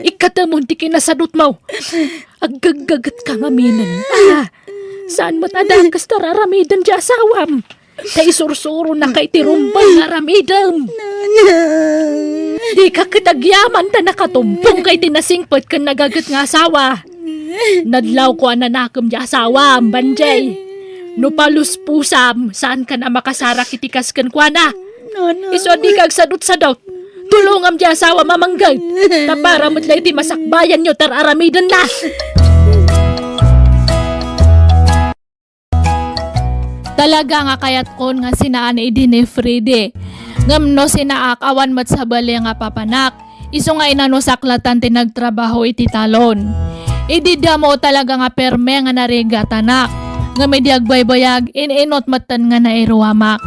Ikkatemon ti kinasadotmo. Aggaggaget ka ngaminen. Ah, saan met a dakes ti ar-aramiden ti asawam? Ta isursuro na kay ti rumbeng nga aramidem. Dika ket agyaman ta nakatumpong kay ti nasingpet ken nagaget nga asawa. Nadlawko a nanakem ti asawam, Banjay. No paluspusam, saankan a makasarak iti kas kenkuana. Isu a dika agsadutsadut. Tulongam ti asawam a mangged. Ta para met la iti masakbayanyo, ti ar-aramidenna. Talaga nga kayatkon nga sinaan idi ni Freddy. Ngem no sinaak, awan met sabali nga papanak. Isu nga inanusak latan ti nagtrabaho iti talon. Idi damo, talaga nga perme nga narigatanak. Ngem idi agbaybayag, in-inut metten nga nairuamak.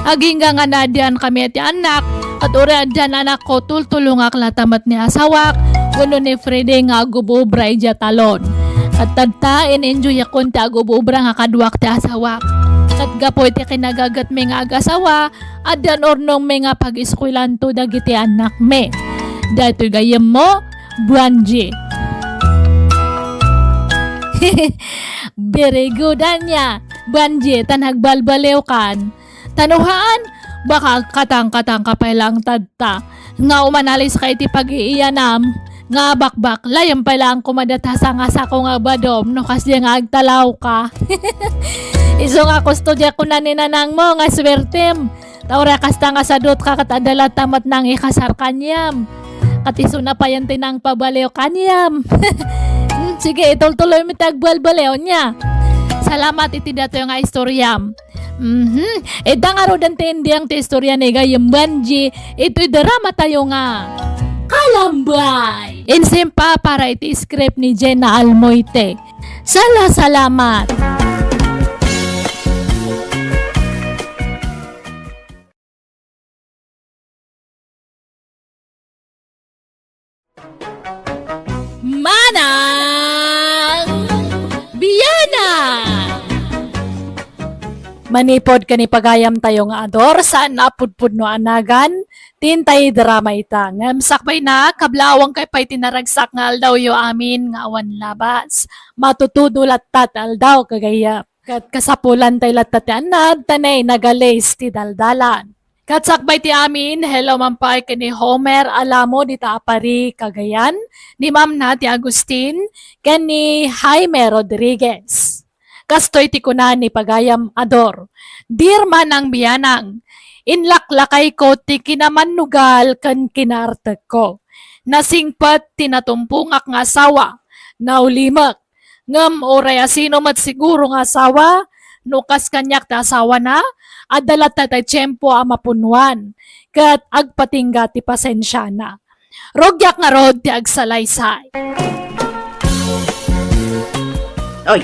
Agingga nga naaddankami ti annak, ket uray addan anakko, tultulongak lata met ni asawak wenno ni Freddy nga agub-obra idiay talon. Ket tatta, in-enjoyakon ti agub-obra nga kaduak ti asawak. Ket gapu iti kinagagetmi nga agasawa, addan urnongmi nga pag-eskuelanto dagiti annakmi. Daytoy gayyemmo, Banji. Very good, ania, Banji, ta nagbalbaliwkan. Ta no haan, baka agkatangkatangka pay laeng tatta. Nga umanalis ka iti pagiiyanam, nga bakbaklayem pay laeng koma dayta sanga sako nga badom no kasdiay nga agtalawka. Isu nga kusto diay kuna ni nanangmo nga suertem. Ta uray kasta nga sadutka ket adda latta met nangikasar kaniam. Ket isuna payen ti nangpabaliw kaniam. Hmm, sige, itultuloymi ti agbalbaliw, ania. Salamat iti datoy nga istoriam. Mhm. Ita ngaruden ti ending ti istoria ni gayyem Banji, itoy drama tayo nga Kalambay. Insimpa para iti script ni Jenna Almoite. Sala, salamat. Manang Bianang! Manipod ken ni pagayam tayo nga ador, saan a pudpudno a nagan, ti intay drama ita. Ngem sakbayna, kablaawan kay pay ti naragsak nga aldawyo amin nga awan labas. Matutudo latta ti aldaw, kagayam. Ket kasapulan tay latta ti annad, ta nay nagalis ti daldalan. Ket sakbay ti amin, hello man pay ken ni Homer Alamo dita a Pari, Cagayan, ni Ma'am Nati Agustin, ken ni Jaime Rodriguez. Kastoy ti kuna ni pagayam ador, "Dear Manang Bianang, inlaklakayko ti kinamannugal ken kinaartekko. Nasingpet ti natumpongak nga asawa, naulimek. Ngem uray asino met siguro nga asawa, no kas kaniak ti asawana, adda latta ti tiempo a mapunnuan, ket agpatingga ti pasensiana. Rugiak ngarud ti agsalaysay. Oy,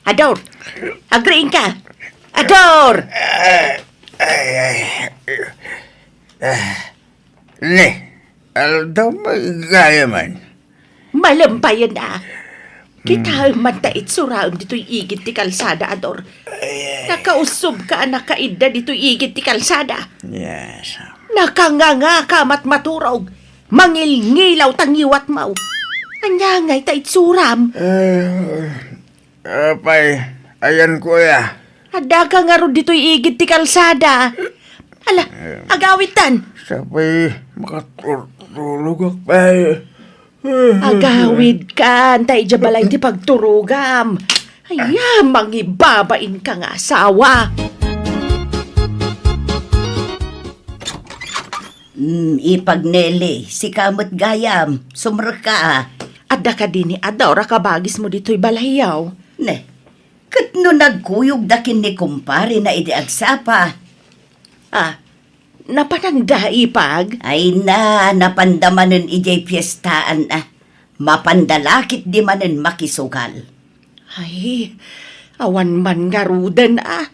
Ador, agriingka. Ador! Ay, ay. Ah, ne, aldaw, maigayam man. Malempayen a. Kitaem man ta itsuraem ditoy igid ti kalsada, Ador. Ay, ay. Nakausubka a nakaidda ditoy igid ti kalsada. Yes. Nakangangaka a matmaturog. Mangilngilaw ta ngiwatmo. Ania ngay ta itsuram? Eh, apay, ayanko aya. Addaka ngarud ditoy igid ti kalsada. Ala, agawidtan. Sapay makaturturogak pay. Agawidkan, ta idiay balay ti pagturogam. Aya, mangibabainka nga asawa. Mm, Ipag Nelly, sika met gayam, sumrekka a. Adda kadi ni Ador a kabagismo ditoy balayyo? Ne, ket no nagkuyogda ken ni kumparena idi agsapa. Ah, napananda, Ipag? Ay na, napanda manen idiay piestaan a. Mapanda la ketdi manen makisugal. Ay, awan man ngaruden a.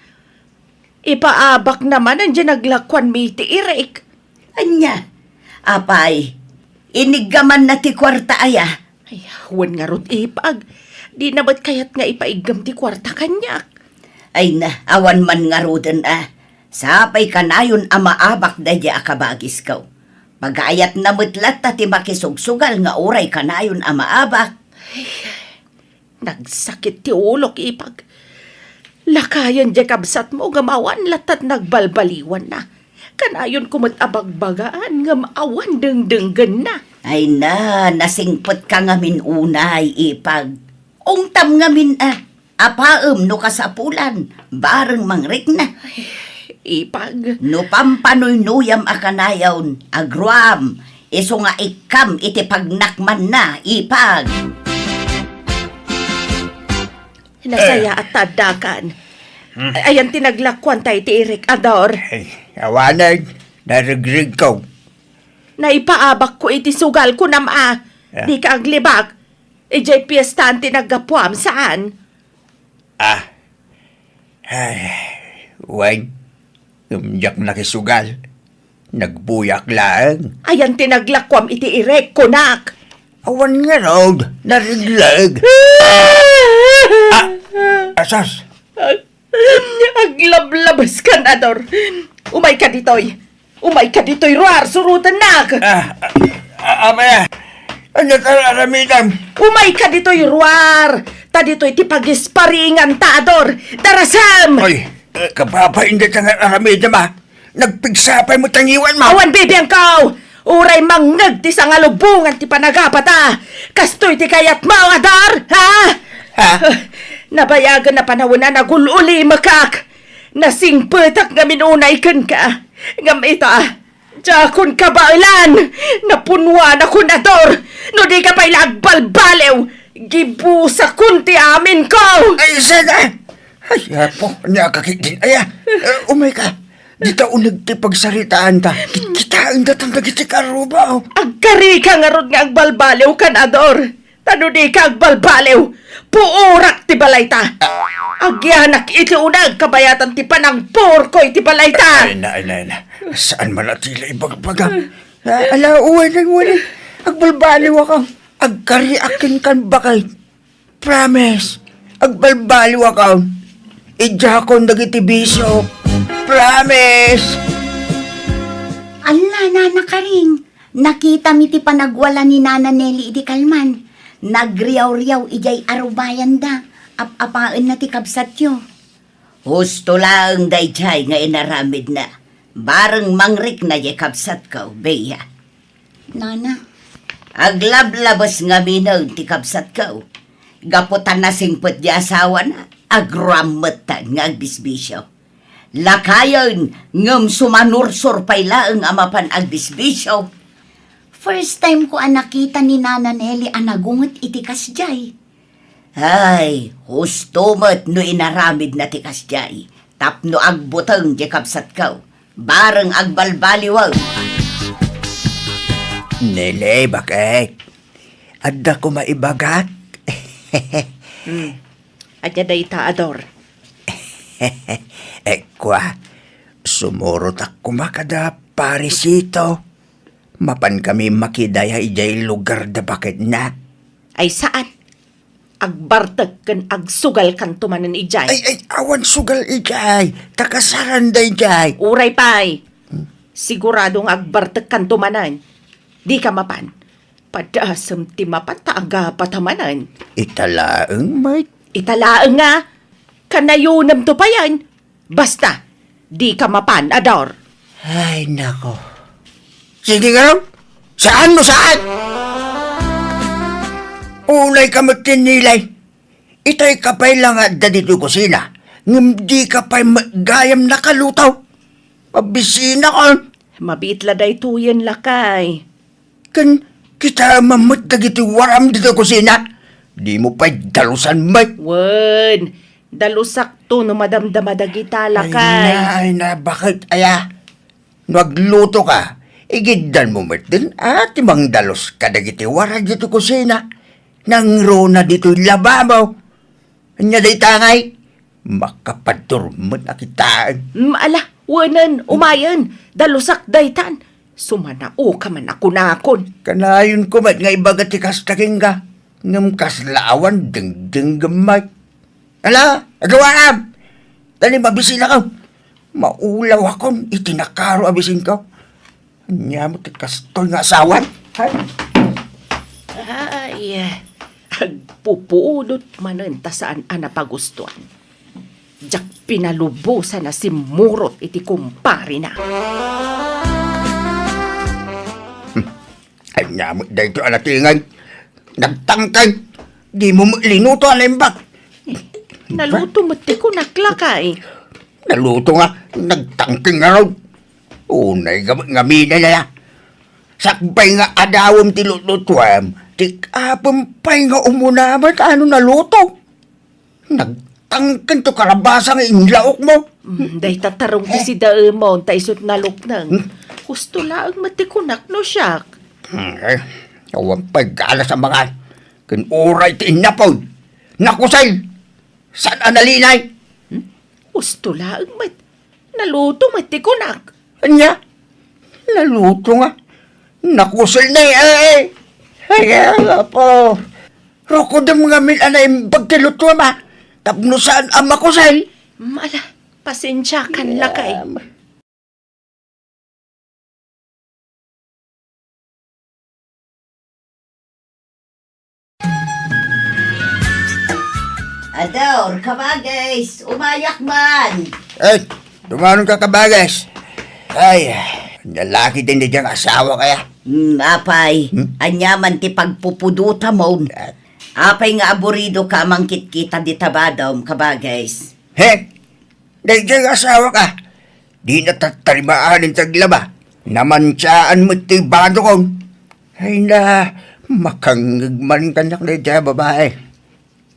Ipaabakna manen diay naglakuanmi iti irik. Ania? Apay, iniggamanna ti kuarta aya? Ay, wen ngarud, Ipag. Dina met kayat nga ipaiggam ti kuarta kaniak. Ay na, awan man ngaruden a. Sapay kanayon a maabak daydiay a kabagisko. Pagayatna met latta ti makisugsugal nga uray kanayon a maabak. Ay, nagsakit ti ulok, Ipag. Lakayen diay kabsatmo ngem awan latta ti nagbalbaliwanna. Kanayonko met a bagbagaan ngem awan dengdenggenna. Ay na, nasingpetka ngamin unay, Ipag. Ungtam ngamin a, apaem no kasapulan, bareng mangrikna. Ay, Ipag. No pampanuynuyam a kanayon, agruam, isu nga ikkam iti pagnakmanna, Ipag. Nasayaat ta addakan. Hmm. Ayan ti naglakuanta iti irik, Ador. Ay, awanen, narigrig ko. Naipaabak ko iti sugal, kunam a. Ah. Dika aglibak. Idiay piestaan ti naggapuam, saan? Ah. Ay, wen, ngem diak nakisugal. Nagbuyak laeng. Ayan ti naglakuam iti irik, kunak. Awan ngarud, narigleg. Ah, asas. Aglablabes kan, Ador. Umayka ditoy. Umayka ditoy, ruar, surotennak. Ah, ah, ah, apay a? Ania ti ar-aramidem? Umayka ditoy, ruar. Ta ditoy ti pagisparinganta, Ador. Darasem! Oy, eh, kababain dayta nga ar-aramidem, a. Nagpigsa pay met ti ngiwatmo. Awan bibiangko! Uray mangngeg ti sangalubongan ti panagapata. Kastoy ti kayatmo, Ador, ha? Ha? Nabayagen a panawen a nagul-ulimekak. Nasingpetak ngamin unay kenka. Ngem ita, diakon kabaelan. Napunnuanakon, Ador. No dika pay la agbalbaliw, gibusakon ti aminko. Ay, sada! Ay, Apo, ania ka ketdin aya? Eh, umayka. Dita uneg ti pagsaritaanta. Kitkitaen datan dagiti karruba, oh. Agkarika ngarud nga agbalbaliw kan, Ador. Ta no dika agbalbaliw, puorak ti balayta. Agyanak iti uneg kabayatan ti panangpuorko iti balayta. Ay na, ay na, ay na. Saan man a ti la ibagbaga? Ah, ala, uwanen, uwanen. Agbalbaliwak, ah. Agkariak kenka, baket. Promise, agbalbaliwakon. Idiakon dagiti bisio. Promise! Ala, Nana Karing, nakitam iti panagwala ni Nana Nelly idi kalman. Nagriawriaw idiay arubayanda. Ap-apaenna ti kabsatyo. Husto laeng daydiay nga inaramidna. Bareng mangrikna diay kabsatko, Bea. Nana. Aglablabes ngaminen ti kabsatko. Gapu ta nasingpet ti asawana, agrammetta nga agbisbisio. Lakayen ngem sumanursor pay laeng a mapan agbisbisio. First time ko a nakita ni Nana Nelly a nagunget iti kasdiay. Ay, husto met no inaramidna ti kasdiay tapno agbuteng ti kabsatko. Bareng agbalbaliwen. Nelly, bakit? Adda koma ibagak? Hmm. Ania dayta, Ador? Eh, kua, sumurotak koma kada Parisito. Mapan kami makidaya idiay lugar da baketna. Ay, saan? Agbartek ken agsugalkanto manen idiay. Ay, ay, awan sugal idiay. Takasaran daydiay. Uray pay. Hmm? Sigurado nga agbartekkanto manen. Dika mapan. Padasem ti mapan ta agapata manen. Ita laeng, Mike. Ita laeng nga. Kanayonemto payen. Basta, dika mapan, Ador. Ay, nako. Sige nga, saan no saan? Ulayka met ken Nelly. Itayka pay la nga adda ditoy kusina, ngem dika pay met gayam nakaluto. Mabisinakon. Mabiit la daytoyen, lakay. Ken kitaem met dagiti waram ditoy kusina. Dimo pay dalusan met. Wen, dalusakto no madamdama dagita, lakay. Ay na, ay na, bakit aya? No aglutoka, igiddanmo met a ti mangdalus kadagiti waram ditoy kusina. Nangruna ditoy lababo. Ania dayta ngay? Makapadurmen a kitaen. Mm, ala, wenen, umayen, dalusak daytan. Sumanaoka man a kunakon. Kanayonko met nga ibaga ti kasta kenka, ngem kasla awan dengdengngem met. Ala, agawaam! Dali, mabisinakon. Maulawakon iti nakaro a bisinko. Ania met ti kastoy nga asawan? Hay! Ay, agpupudot manen ta saan a napagustuan. Diak pinalubosan a simmurot iti kumparena. Hmm. Ania met daytoy a natinged? Nagtangken. Dimo met linuto a naimbag. Naluto met ti kunak, lakay. Naluto nga, nagtangken ngarud. Unay nga, ngamin aya. Sakbay nga adawem ti lutlutuem, ti apem pay nga umuna met a no naluto. Nagtangken ti kalabasa nga inlaokmo. Mm, dayta tarong ti sidaemon, ta isut' nalukneng. Hmm? Husto laeng met ti kunak no siak. Hmm, eh, awan pay galas a mangan. Ken uray ti innapoy. Nakusel. Saan a nalinay? Hmm? Husto laeng met. Naluto met ti kunak. Ania? Naluto nga. Nakusel ni, eh, eh. Ay, Apo. Rukodem ngamin a naimbag ti lutoem, a. Tapno saan a makusel. Mm, ala, pasensiakan, lakay. Em. Ador, kabagis, umayak man. Ay, tumanon ka, kabagis. Ay, nalaki din di diyang asawa kaya. Hmm, apay, hmm? Ania man ti pagpupudotam, mon? Ah. Apay nga aburido ka a mangkitkita dita badom, kabagis? He? Daydiay nga asawak, a. Dina tattarimaan ti aglaba. Namantiaan met ti badokon. Ay na, makangngeg man kaniak daydiay a babai.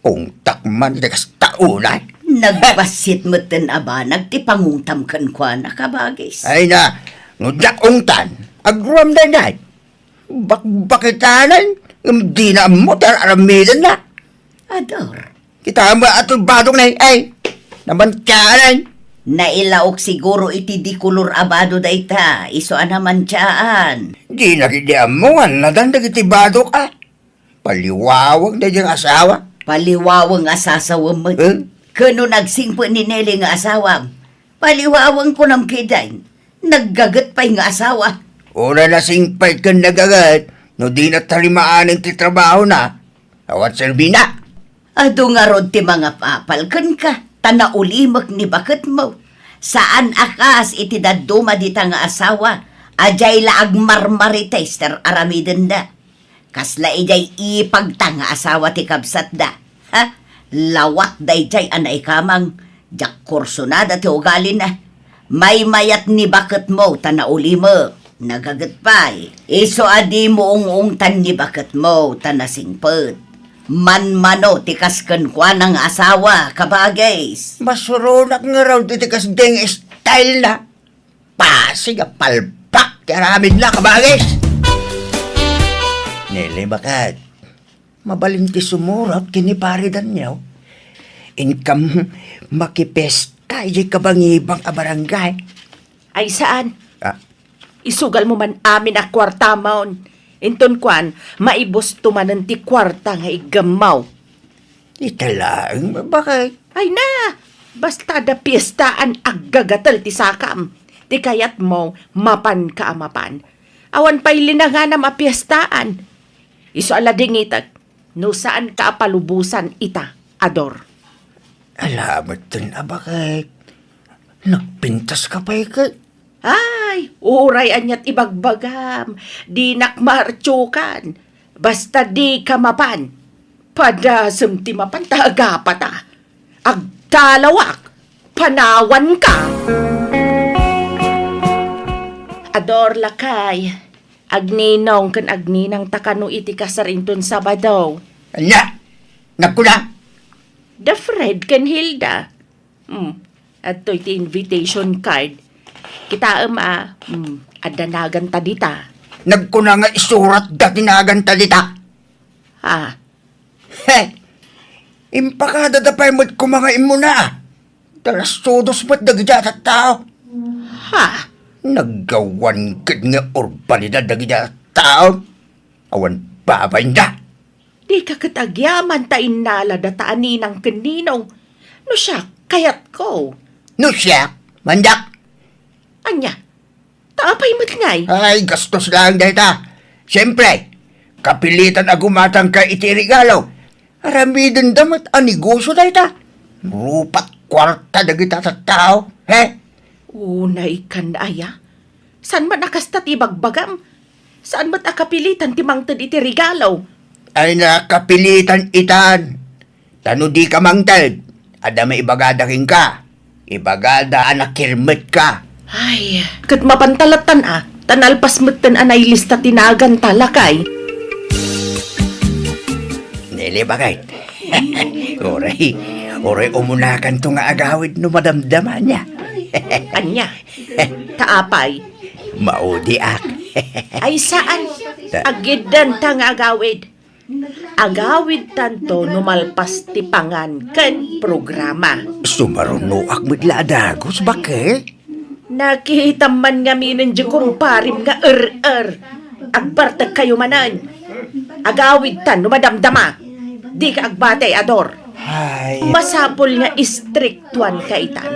Ungtak man ti kasta unay. Nagbassit metten a banag ti pangungtam kenkuana, kabagis. Ay na, no diak ungtan, agruam daydiay. Bakbakitanan, ngem dina ammo ti ar-aramidenna. Ador. Kita met a ti badokna, ay, namantiaan. Nailaok siguro iti dikolor a bado dayta, isu a namantiaan. Dina ketdi ammo nga annadan dagiti badok, a. Paliwaweng daydiay nga asawa. Paliwaweng a sasawem met. Eh? Ken no nagsingpet ni Nelly nga asawam, paliwaweng kunam ketdin. Naggaget pay nga asawa. Uray nasingpet ken nagaget, no dina tarimaan ti trabahona, awan serbina. Adu ngarud ti mangapapal kenka, ta naulimek ni baketmo. Saan a kas iti dadduma dita nga asawa, a diay la agmarmarites ti ar-aramidenda. Kasla idiay ipagta nga asawa ti kabsatda. Ha? Lawat daydiay a naikamang, diak kursunada ti ugalina. Maymayat ni baketmo ta naulimek. Nagaget pay, isu a dimo ung-ungtan ni baketmo ta nasingpet. Manmano ti kas kenkuana nga asawa, kabagis. Masuronak ngarud iti kasdiay nga style na. Pasig a palpak ti aramidna, kabagis. Nili, baket. Mabalin ti sumurot ken ni Pare Daniel. Inkam makipesta idiay kabangibang a barangay. Ay, saan? Ah. Isugalmo man amin a kuartamon. Inton kuan, maibusto manen ti kuarta nga iggammaw. Ita laeng, baket. Ay na! Basta adda piestaan, aggagatel ti sakam. Ti kayatmo, mapanka a mapan. Awan pay linanganam a piestaan. Isu a ladingitek, no saanka a palubosan ita, Ador. Ala metten a baket. Nagpintas ka pay ket. Ay, uray aniat ibagbagam. Dinak maartiokan. Basta dika mapan. Padasem ti mapan ta agapata. Agtalawak, panawanka. Ador, lakay, agninong ken agninangta kano iti kasar inton Sabado. Ania? Nagkuna? Da Fred ken Hilda. Hmm, adtoy ti invitation card. Kitaem a, hmm, adda naganta dita. Nagkuna nga isuratda ti naganta dita. Ah, He! Impakadada pay met koma nga immuna. Talastudos met dagiti a tattao. Ha? Naggawan ket nga urbanidad dagiti a tattao. Awan babainda. Dika ket agyaman ta innalada ta a ninang ken ninong. No siak, kayatko. No siak, mandak. Ania? Ta apay met ngay? Ay, gastos laeng dayta. Siempre, kapilitan a gumatangka iti regalo. Aramidenda met a negosio dayta. Rupat kuarta dagita tattao, he? Unay kan aya? Saan man a kasta ti ibagbagam? Saan met a kapilitan ti mangted iti regalo? Ay, nakapilitan itan. Ta no dika mangted, adda maibagada kenka. Ibagada a nakirmetka. Ay, ket mapan ta lattan a, ta nalpas metten a nailista ti naganta, lakay. Nili, baket. Uray, uray umunakanto nga agawid no madamdama ania. Ania? Ta apay? Maudiak. Ay, saan? Ta- Agiddanta nga agawid. Agawidtanto no malpas ti pangan ken programa. Sumarunoak met la a dagus, baket. Nakitam man ngaminen di kumparim nga er-er. Agbartekkayo manen. Agawidtan no madamdama. Dika agbati, Ador. Ay. Masapul nga istriktuanka itan.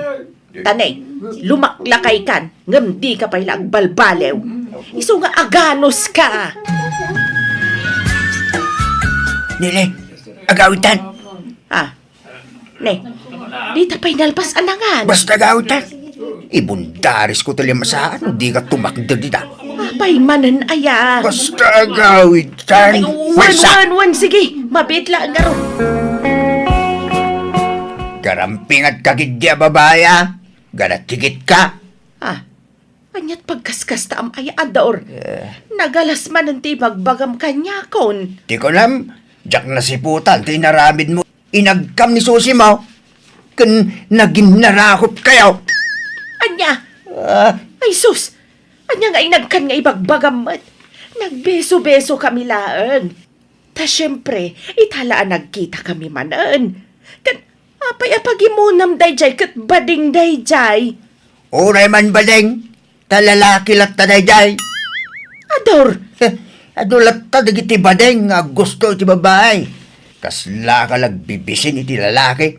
Ta ne, lumaklakaykan, ngem dika pay la agbalbaliw. Isu nga aganuska. Nili, agawidtan. Ah, ne, dita pay nalpas a nangan. Basta agawidtan. Ibundarisko ti limasaan no dika tumakder dita. Apay manen aya? Basta agawidtan. Ay, wen, wen, wen, sige. Mabiit la ngarud. Garampingatka ketdi a babai a. Garatigit ka. Ah, aniat pagkaskastaam aya, Ador? Eh. Nagalas manen ti ibagbagam kaniakon. Ti kunam, diak nasiputan ti inaramidmo. Inagkam ni Susi mo, ken naginnarakup kayo. Ania? Ah. Ay sus! Ania nga inagkan nga ibagbagam met? Nagbeso-beso kami laeng. Ta siempre, ita la a nagkita kami manen. Ket apay a pagimunam daydiay ket bading daydiay? Uray man bading, ta lalaki latta daydiay. Ador! Heh, adu latta dagiti bading nga aggusto iti babai. Kasla ka nagbibisin iti lalaki.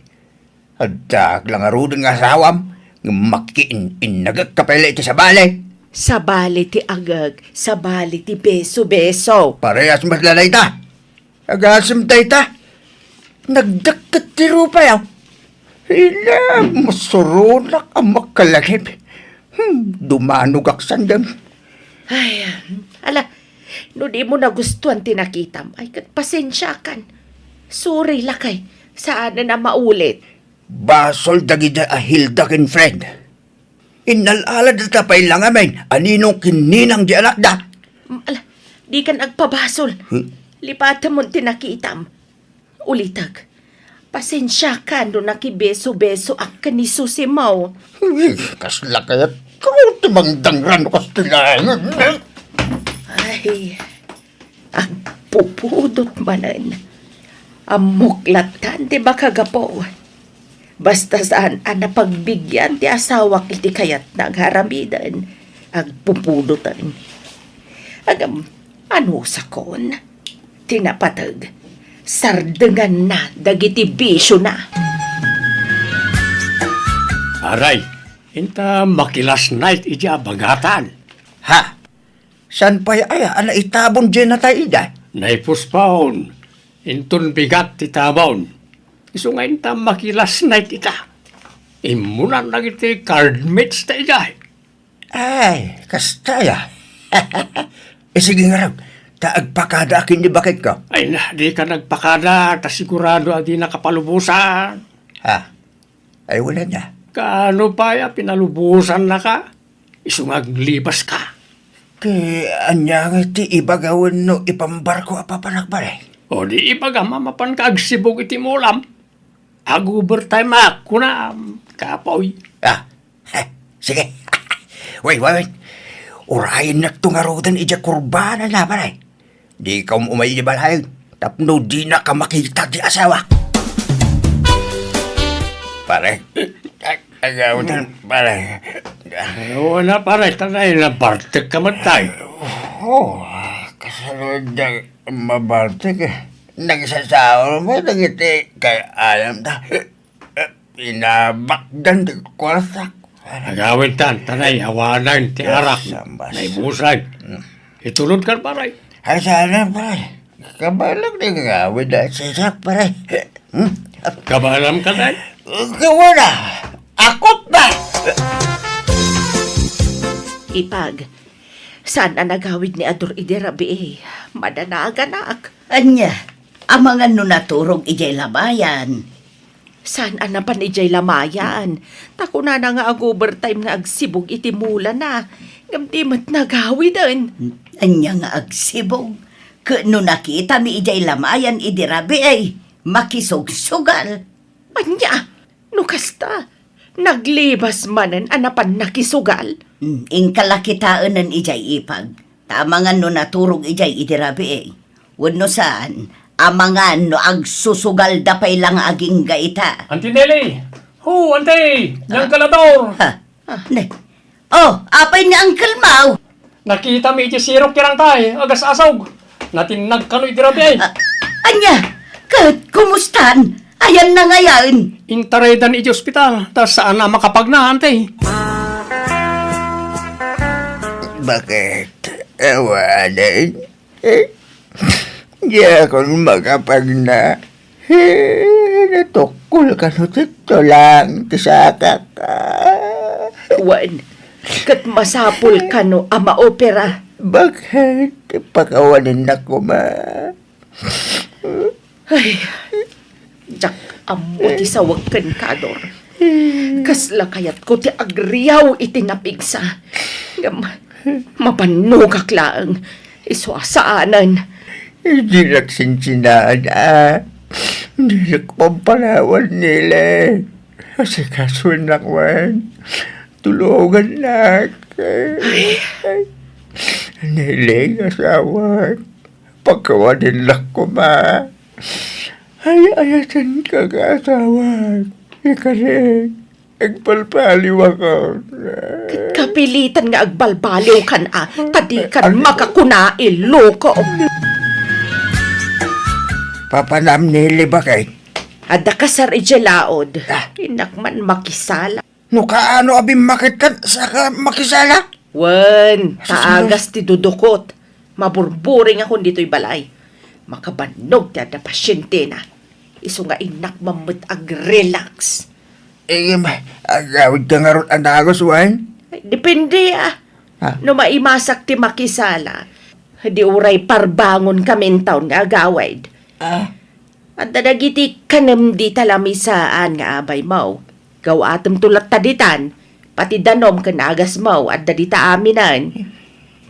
Addaak la ngaruden nga asawam, ngem makiin-innagek ka pay la iti sabali. Sabali ti agek, sabali ti beso-beso. Parehas met la dayta. Agasem dayta. Nagdakket ti rupay, ah. Ila, masuronak a makalagip. Hmm, dumanogak sandem. Ay, ala, no di mo nagustuan ti nakitam, ay ket pasensiakan. Sorry, lakay. Saanen a maulit. Basol dagiti a Hilda ken Fred. Innal-ala data pay la ngamin, a ninong ken ninang di anakda. Mm, ala, dikan agpabasol. Hmm? Lipatemon ti nakitam. Ulitek, pasensiakan no nakibeso-besoak ken ni Susimo. Uy, kasla kayat ko ti mangdangran no kastilaengen. Ay, agpupudot manen. Ammok lattan ti makagapu. Basta saan a napagbigian ti asawak iti kayatna nga aramiden, agpupudoten. Ngem, anusakon? Ti napateg, sardenganna dagiti bisiona. Aray, inta makilasnight iti abagatan. Ha? Saan pay aya a naitabon diay natay ida? Naipuspon. Inton bigat ti tabon. Isu nga inta makilasnight ita. Immunan dagiti card mates ta idiay. Ay, kasta aya. Eh, sige ngarud, ta agpakadaak ken ni baketko. Ay na, dika agpakada, ta sigurado a dina kapalubosan. Ha? Ay, wala na. Kaano pay a pinalubosannaka? Isu nga aglibaska. Ket ania nga ti ibagaw wenno ipambarko a papanak, pare? O di ibagam a mapanka agsibug iti mulam. Ag-overtime ak, kunam, kapoy. Ah, heh, sige. Wait, wait, wait. Urayennakto ngaruden idiay kurbana na, pare. Dika um-umay idiay balay tapno dinaka makita ti asawa. Pare, ag-, agawid, pare. Ay, wala, pare. Tanay, nabartek ka man tayo. Oh, kasano nga mabartek, eh? Nagsasaon mo dagiti kay alam ta. Eh, pinabakdan ti kwartak. Agawid tan, tanay, awanan ti arak. Sambas. Naibusan. Mm. Itulod kan, pare. Ay, sana, pare. Kabaelam ti agawid a sisak, pare. Hmm? Kabaelam ka, tay? Kawana. Akot na. Ipag, saan a nagawid ni Ador idi rabii? Madanaganak. Ania, amangan no naturog idiay lamayan? Saan a napan idiay lamayan? Ta kunana nga ag-overtime nga agsibug iti mulana. Ngem di met nagawiden. Ania nga agsibug? Ket no nakitami idiay lamayan idi rabii, makisugsugal. Ania? No kasta, naglibas manen a napan nakisugal? Hmm, inka la kitaenen idiay ipag. Ta amangan no naturog idiay idi rabii. Wenno saan, amangan no agsusugalda pay la nga agingga ita. Auntie Nelly! Ho, Auntie! Diyan ka lator! Ha? Ne. Oh, apay ni Uncle Mau? Nakitami iti sirok ti rangtay, agas-asog. Natinnag kano iti rabii. Ah, ania? Ket kumustan? Ayanna ngayen? Intaraydan iti ospital, ta saan a makapagna, Auntie. Bakit? Awanen? Eh, diakon makapagna. Eh, natukkol kano ti tulang ti sakak. Ah. Wen, ket masapul kano a maopera. Bakit? Pakawanennak koma. Ay, diak ammo ti sawek kenka, Ador. Kasla kayatko ti agriaw iti napigsa. Ngem, mabannogak laeng. Isu a saanen. Dinak sinsinaan, a. Dinak pampanawan, Nele. Asikasuennak man. Tulongannak. Ay. Nele, asawak. Pakawanennak koma. Ay-ayatenka nga asawak. Ikari, agbalbaliwakon. Ket kapilitan nga agbalbaliwkan a, ta dikan makakuna, iloko. Papanam ni Libakay. Adda kasar idiay laod. Ah. Innak man makisala. No kaano a bimmaketkan, saka makisala? Wen, ta agas ti dudukot. Maburburingakon ditoy balay. Makabannog ti adda pasientena. Isu nga innak man met ag-relax. Eh, agawidka ngarud a dagus, wen? Ay, depende, a. Ah. No maimasak ti makisala, di uray parbangon kami intawn nga agawid. Ah. Adda dagiti kanem dita lamisaan nga abaymo. Gawatemto latta ditan, Pati danom ken agasmo, adda dita aminen.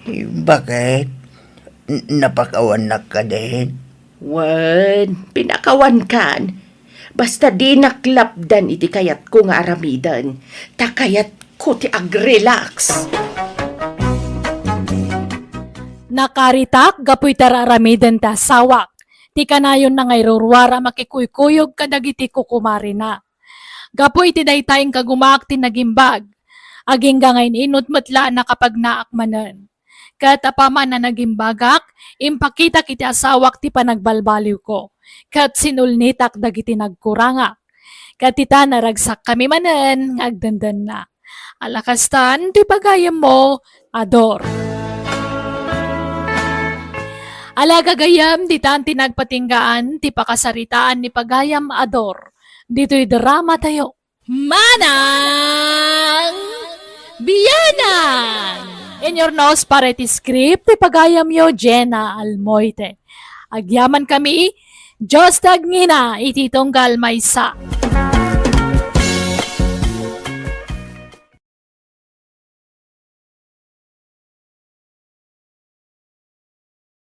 Eh, baket? N-, napakawannak kadin? Wen, pinakawankan. Basta dinak lapdan iti kayatko nga aramiden. Ta kayatko ti agrelax. Nakaritak gapu iti ar-aramiden ti asawak. Ti kanayonna nga iruruar a makikuykuyog kadagiti kukumarina. Gapu iti dayta, inkagumaak ti nagimbag. Agingga nga in-inut met la a nakapagnaak manen. Ket apaman a nagimbagak, impakitak iti asawak ti panagbalbaliwko, ket sinulnitak dagiti nagkurangak. Ket ita, naragsakkami manen nga agdendenna. Ala kastan ti pagayammo, Ador. Ala gagayam, ditan ti nagpatinggaan ti pakasaritaan ni pagayam, Ador. Ditoy dramatayo. Manang Bianan! In your nose para iti script, ti pagayamyo, Jenna Almoite. Agyamankami, Dios ti agngina iti tunggal maysa.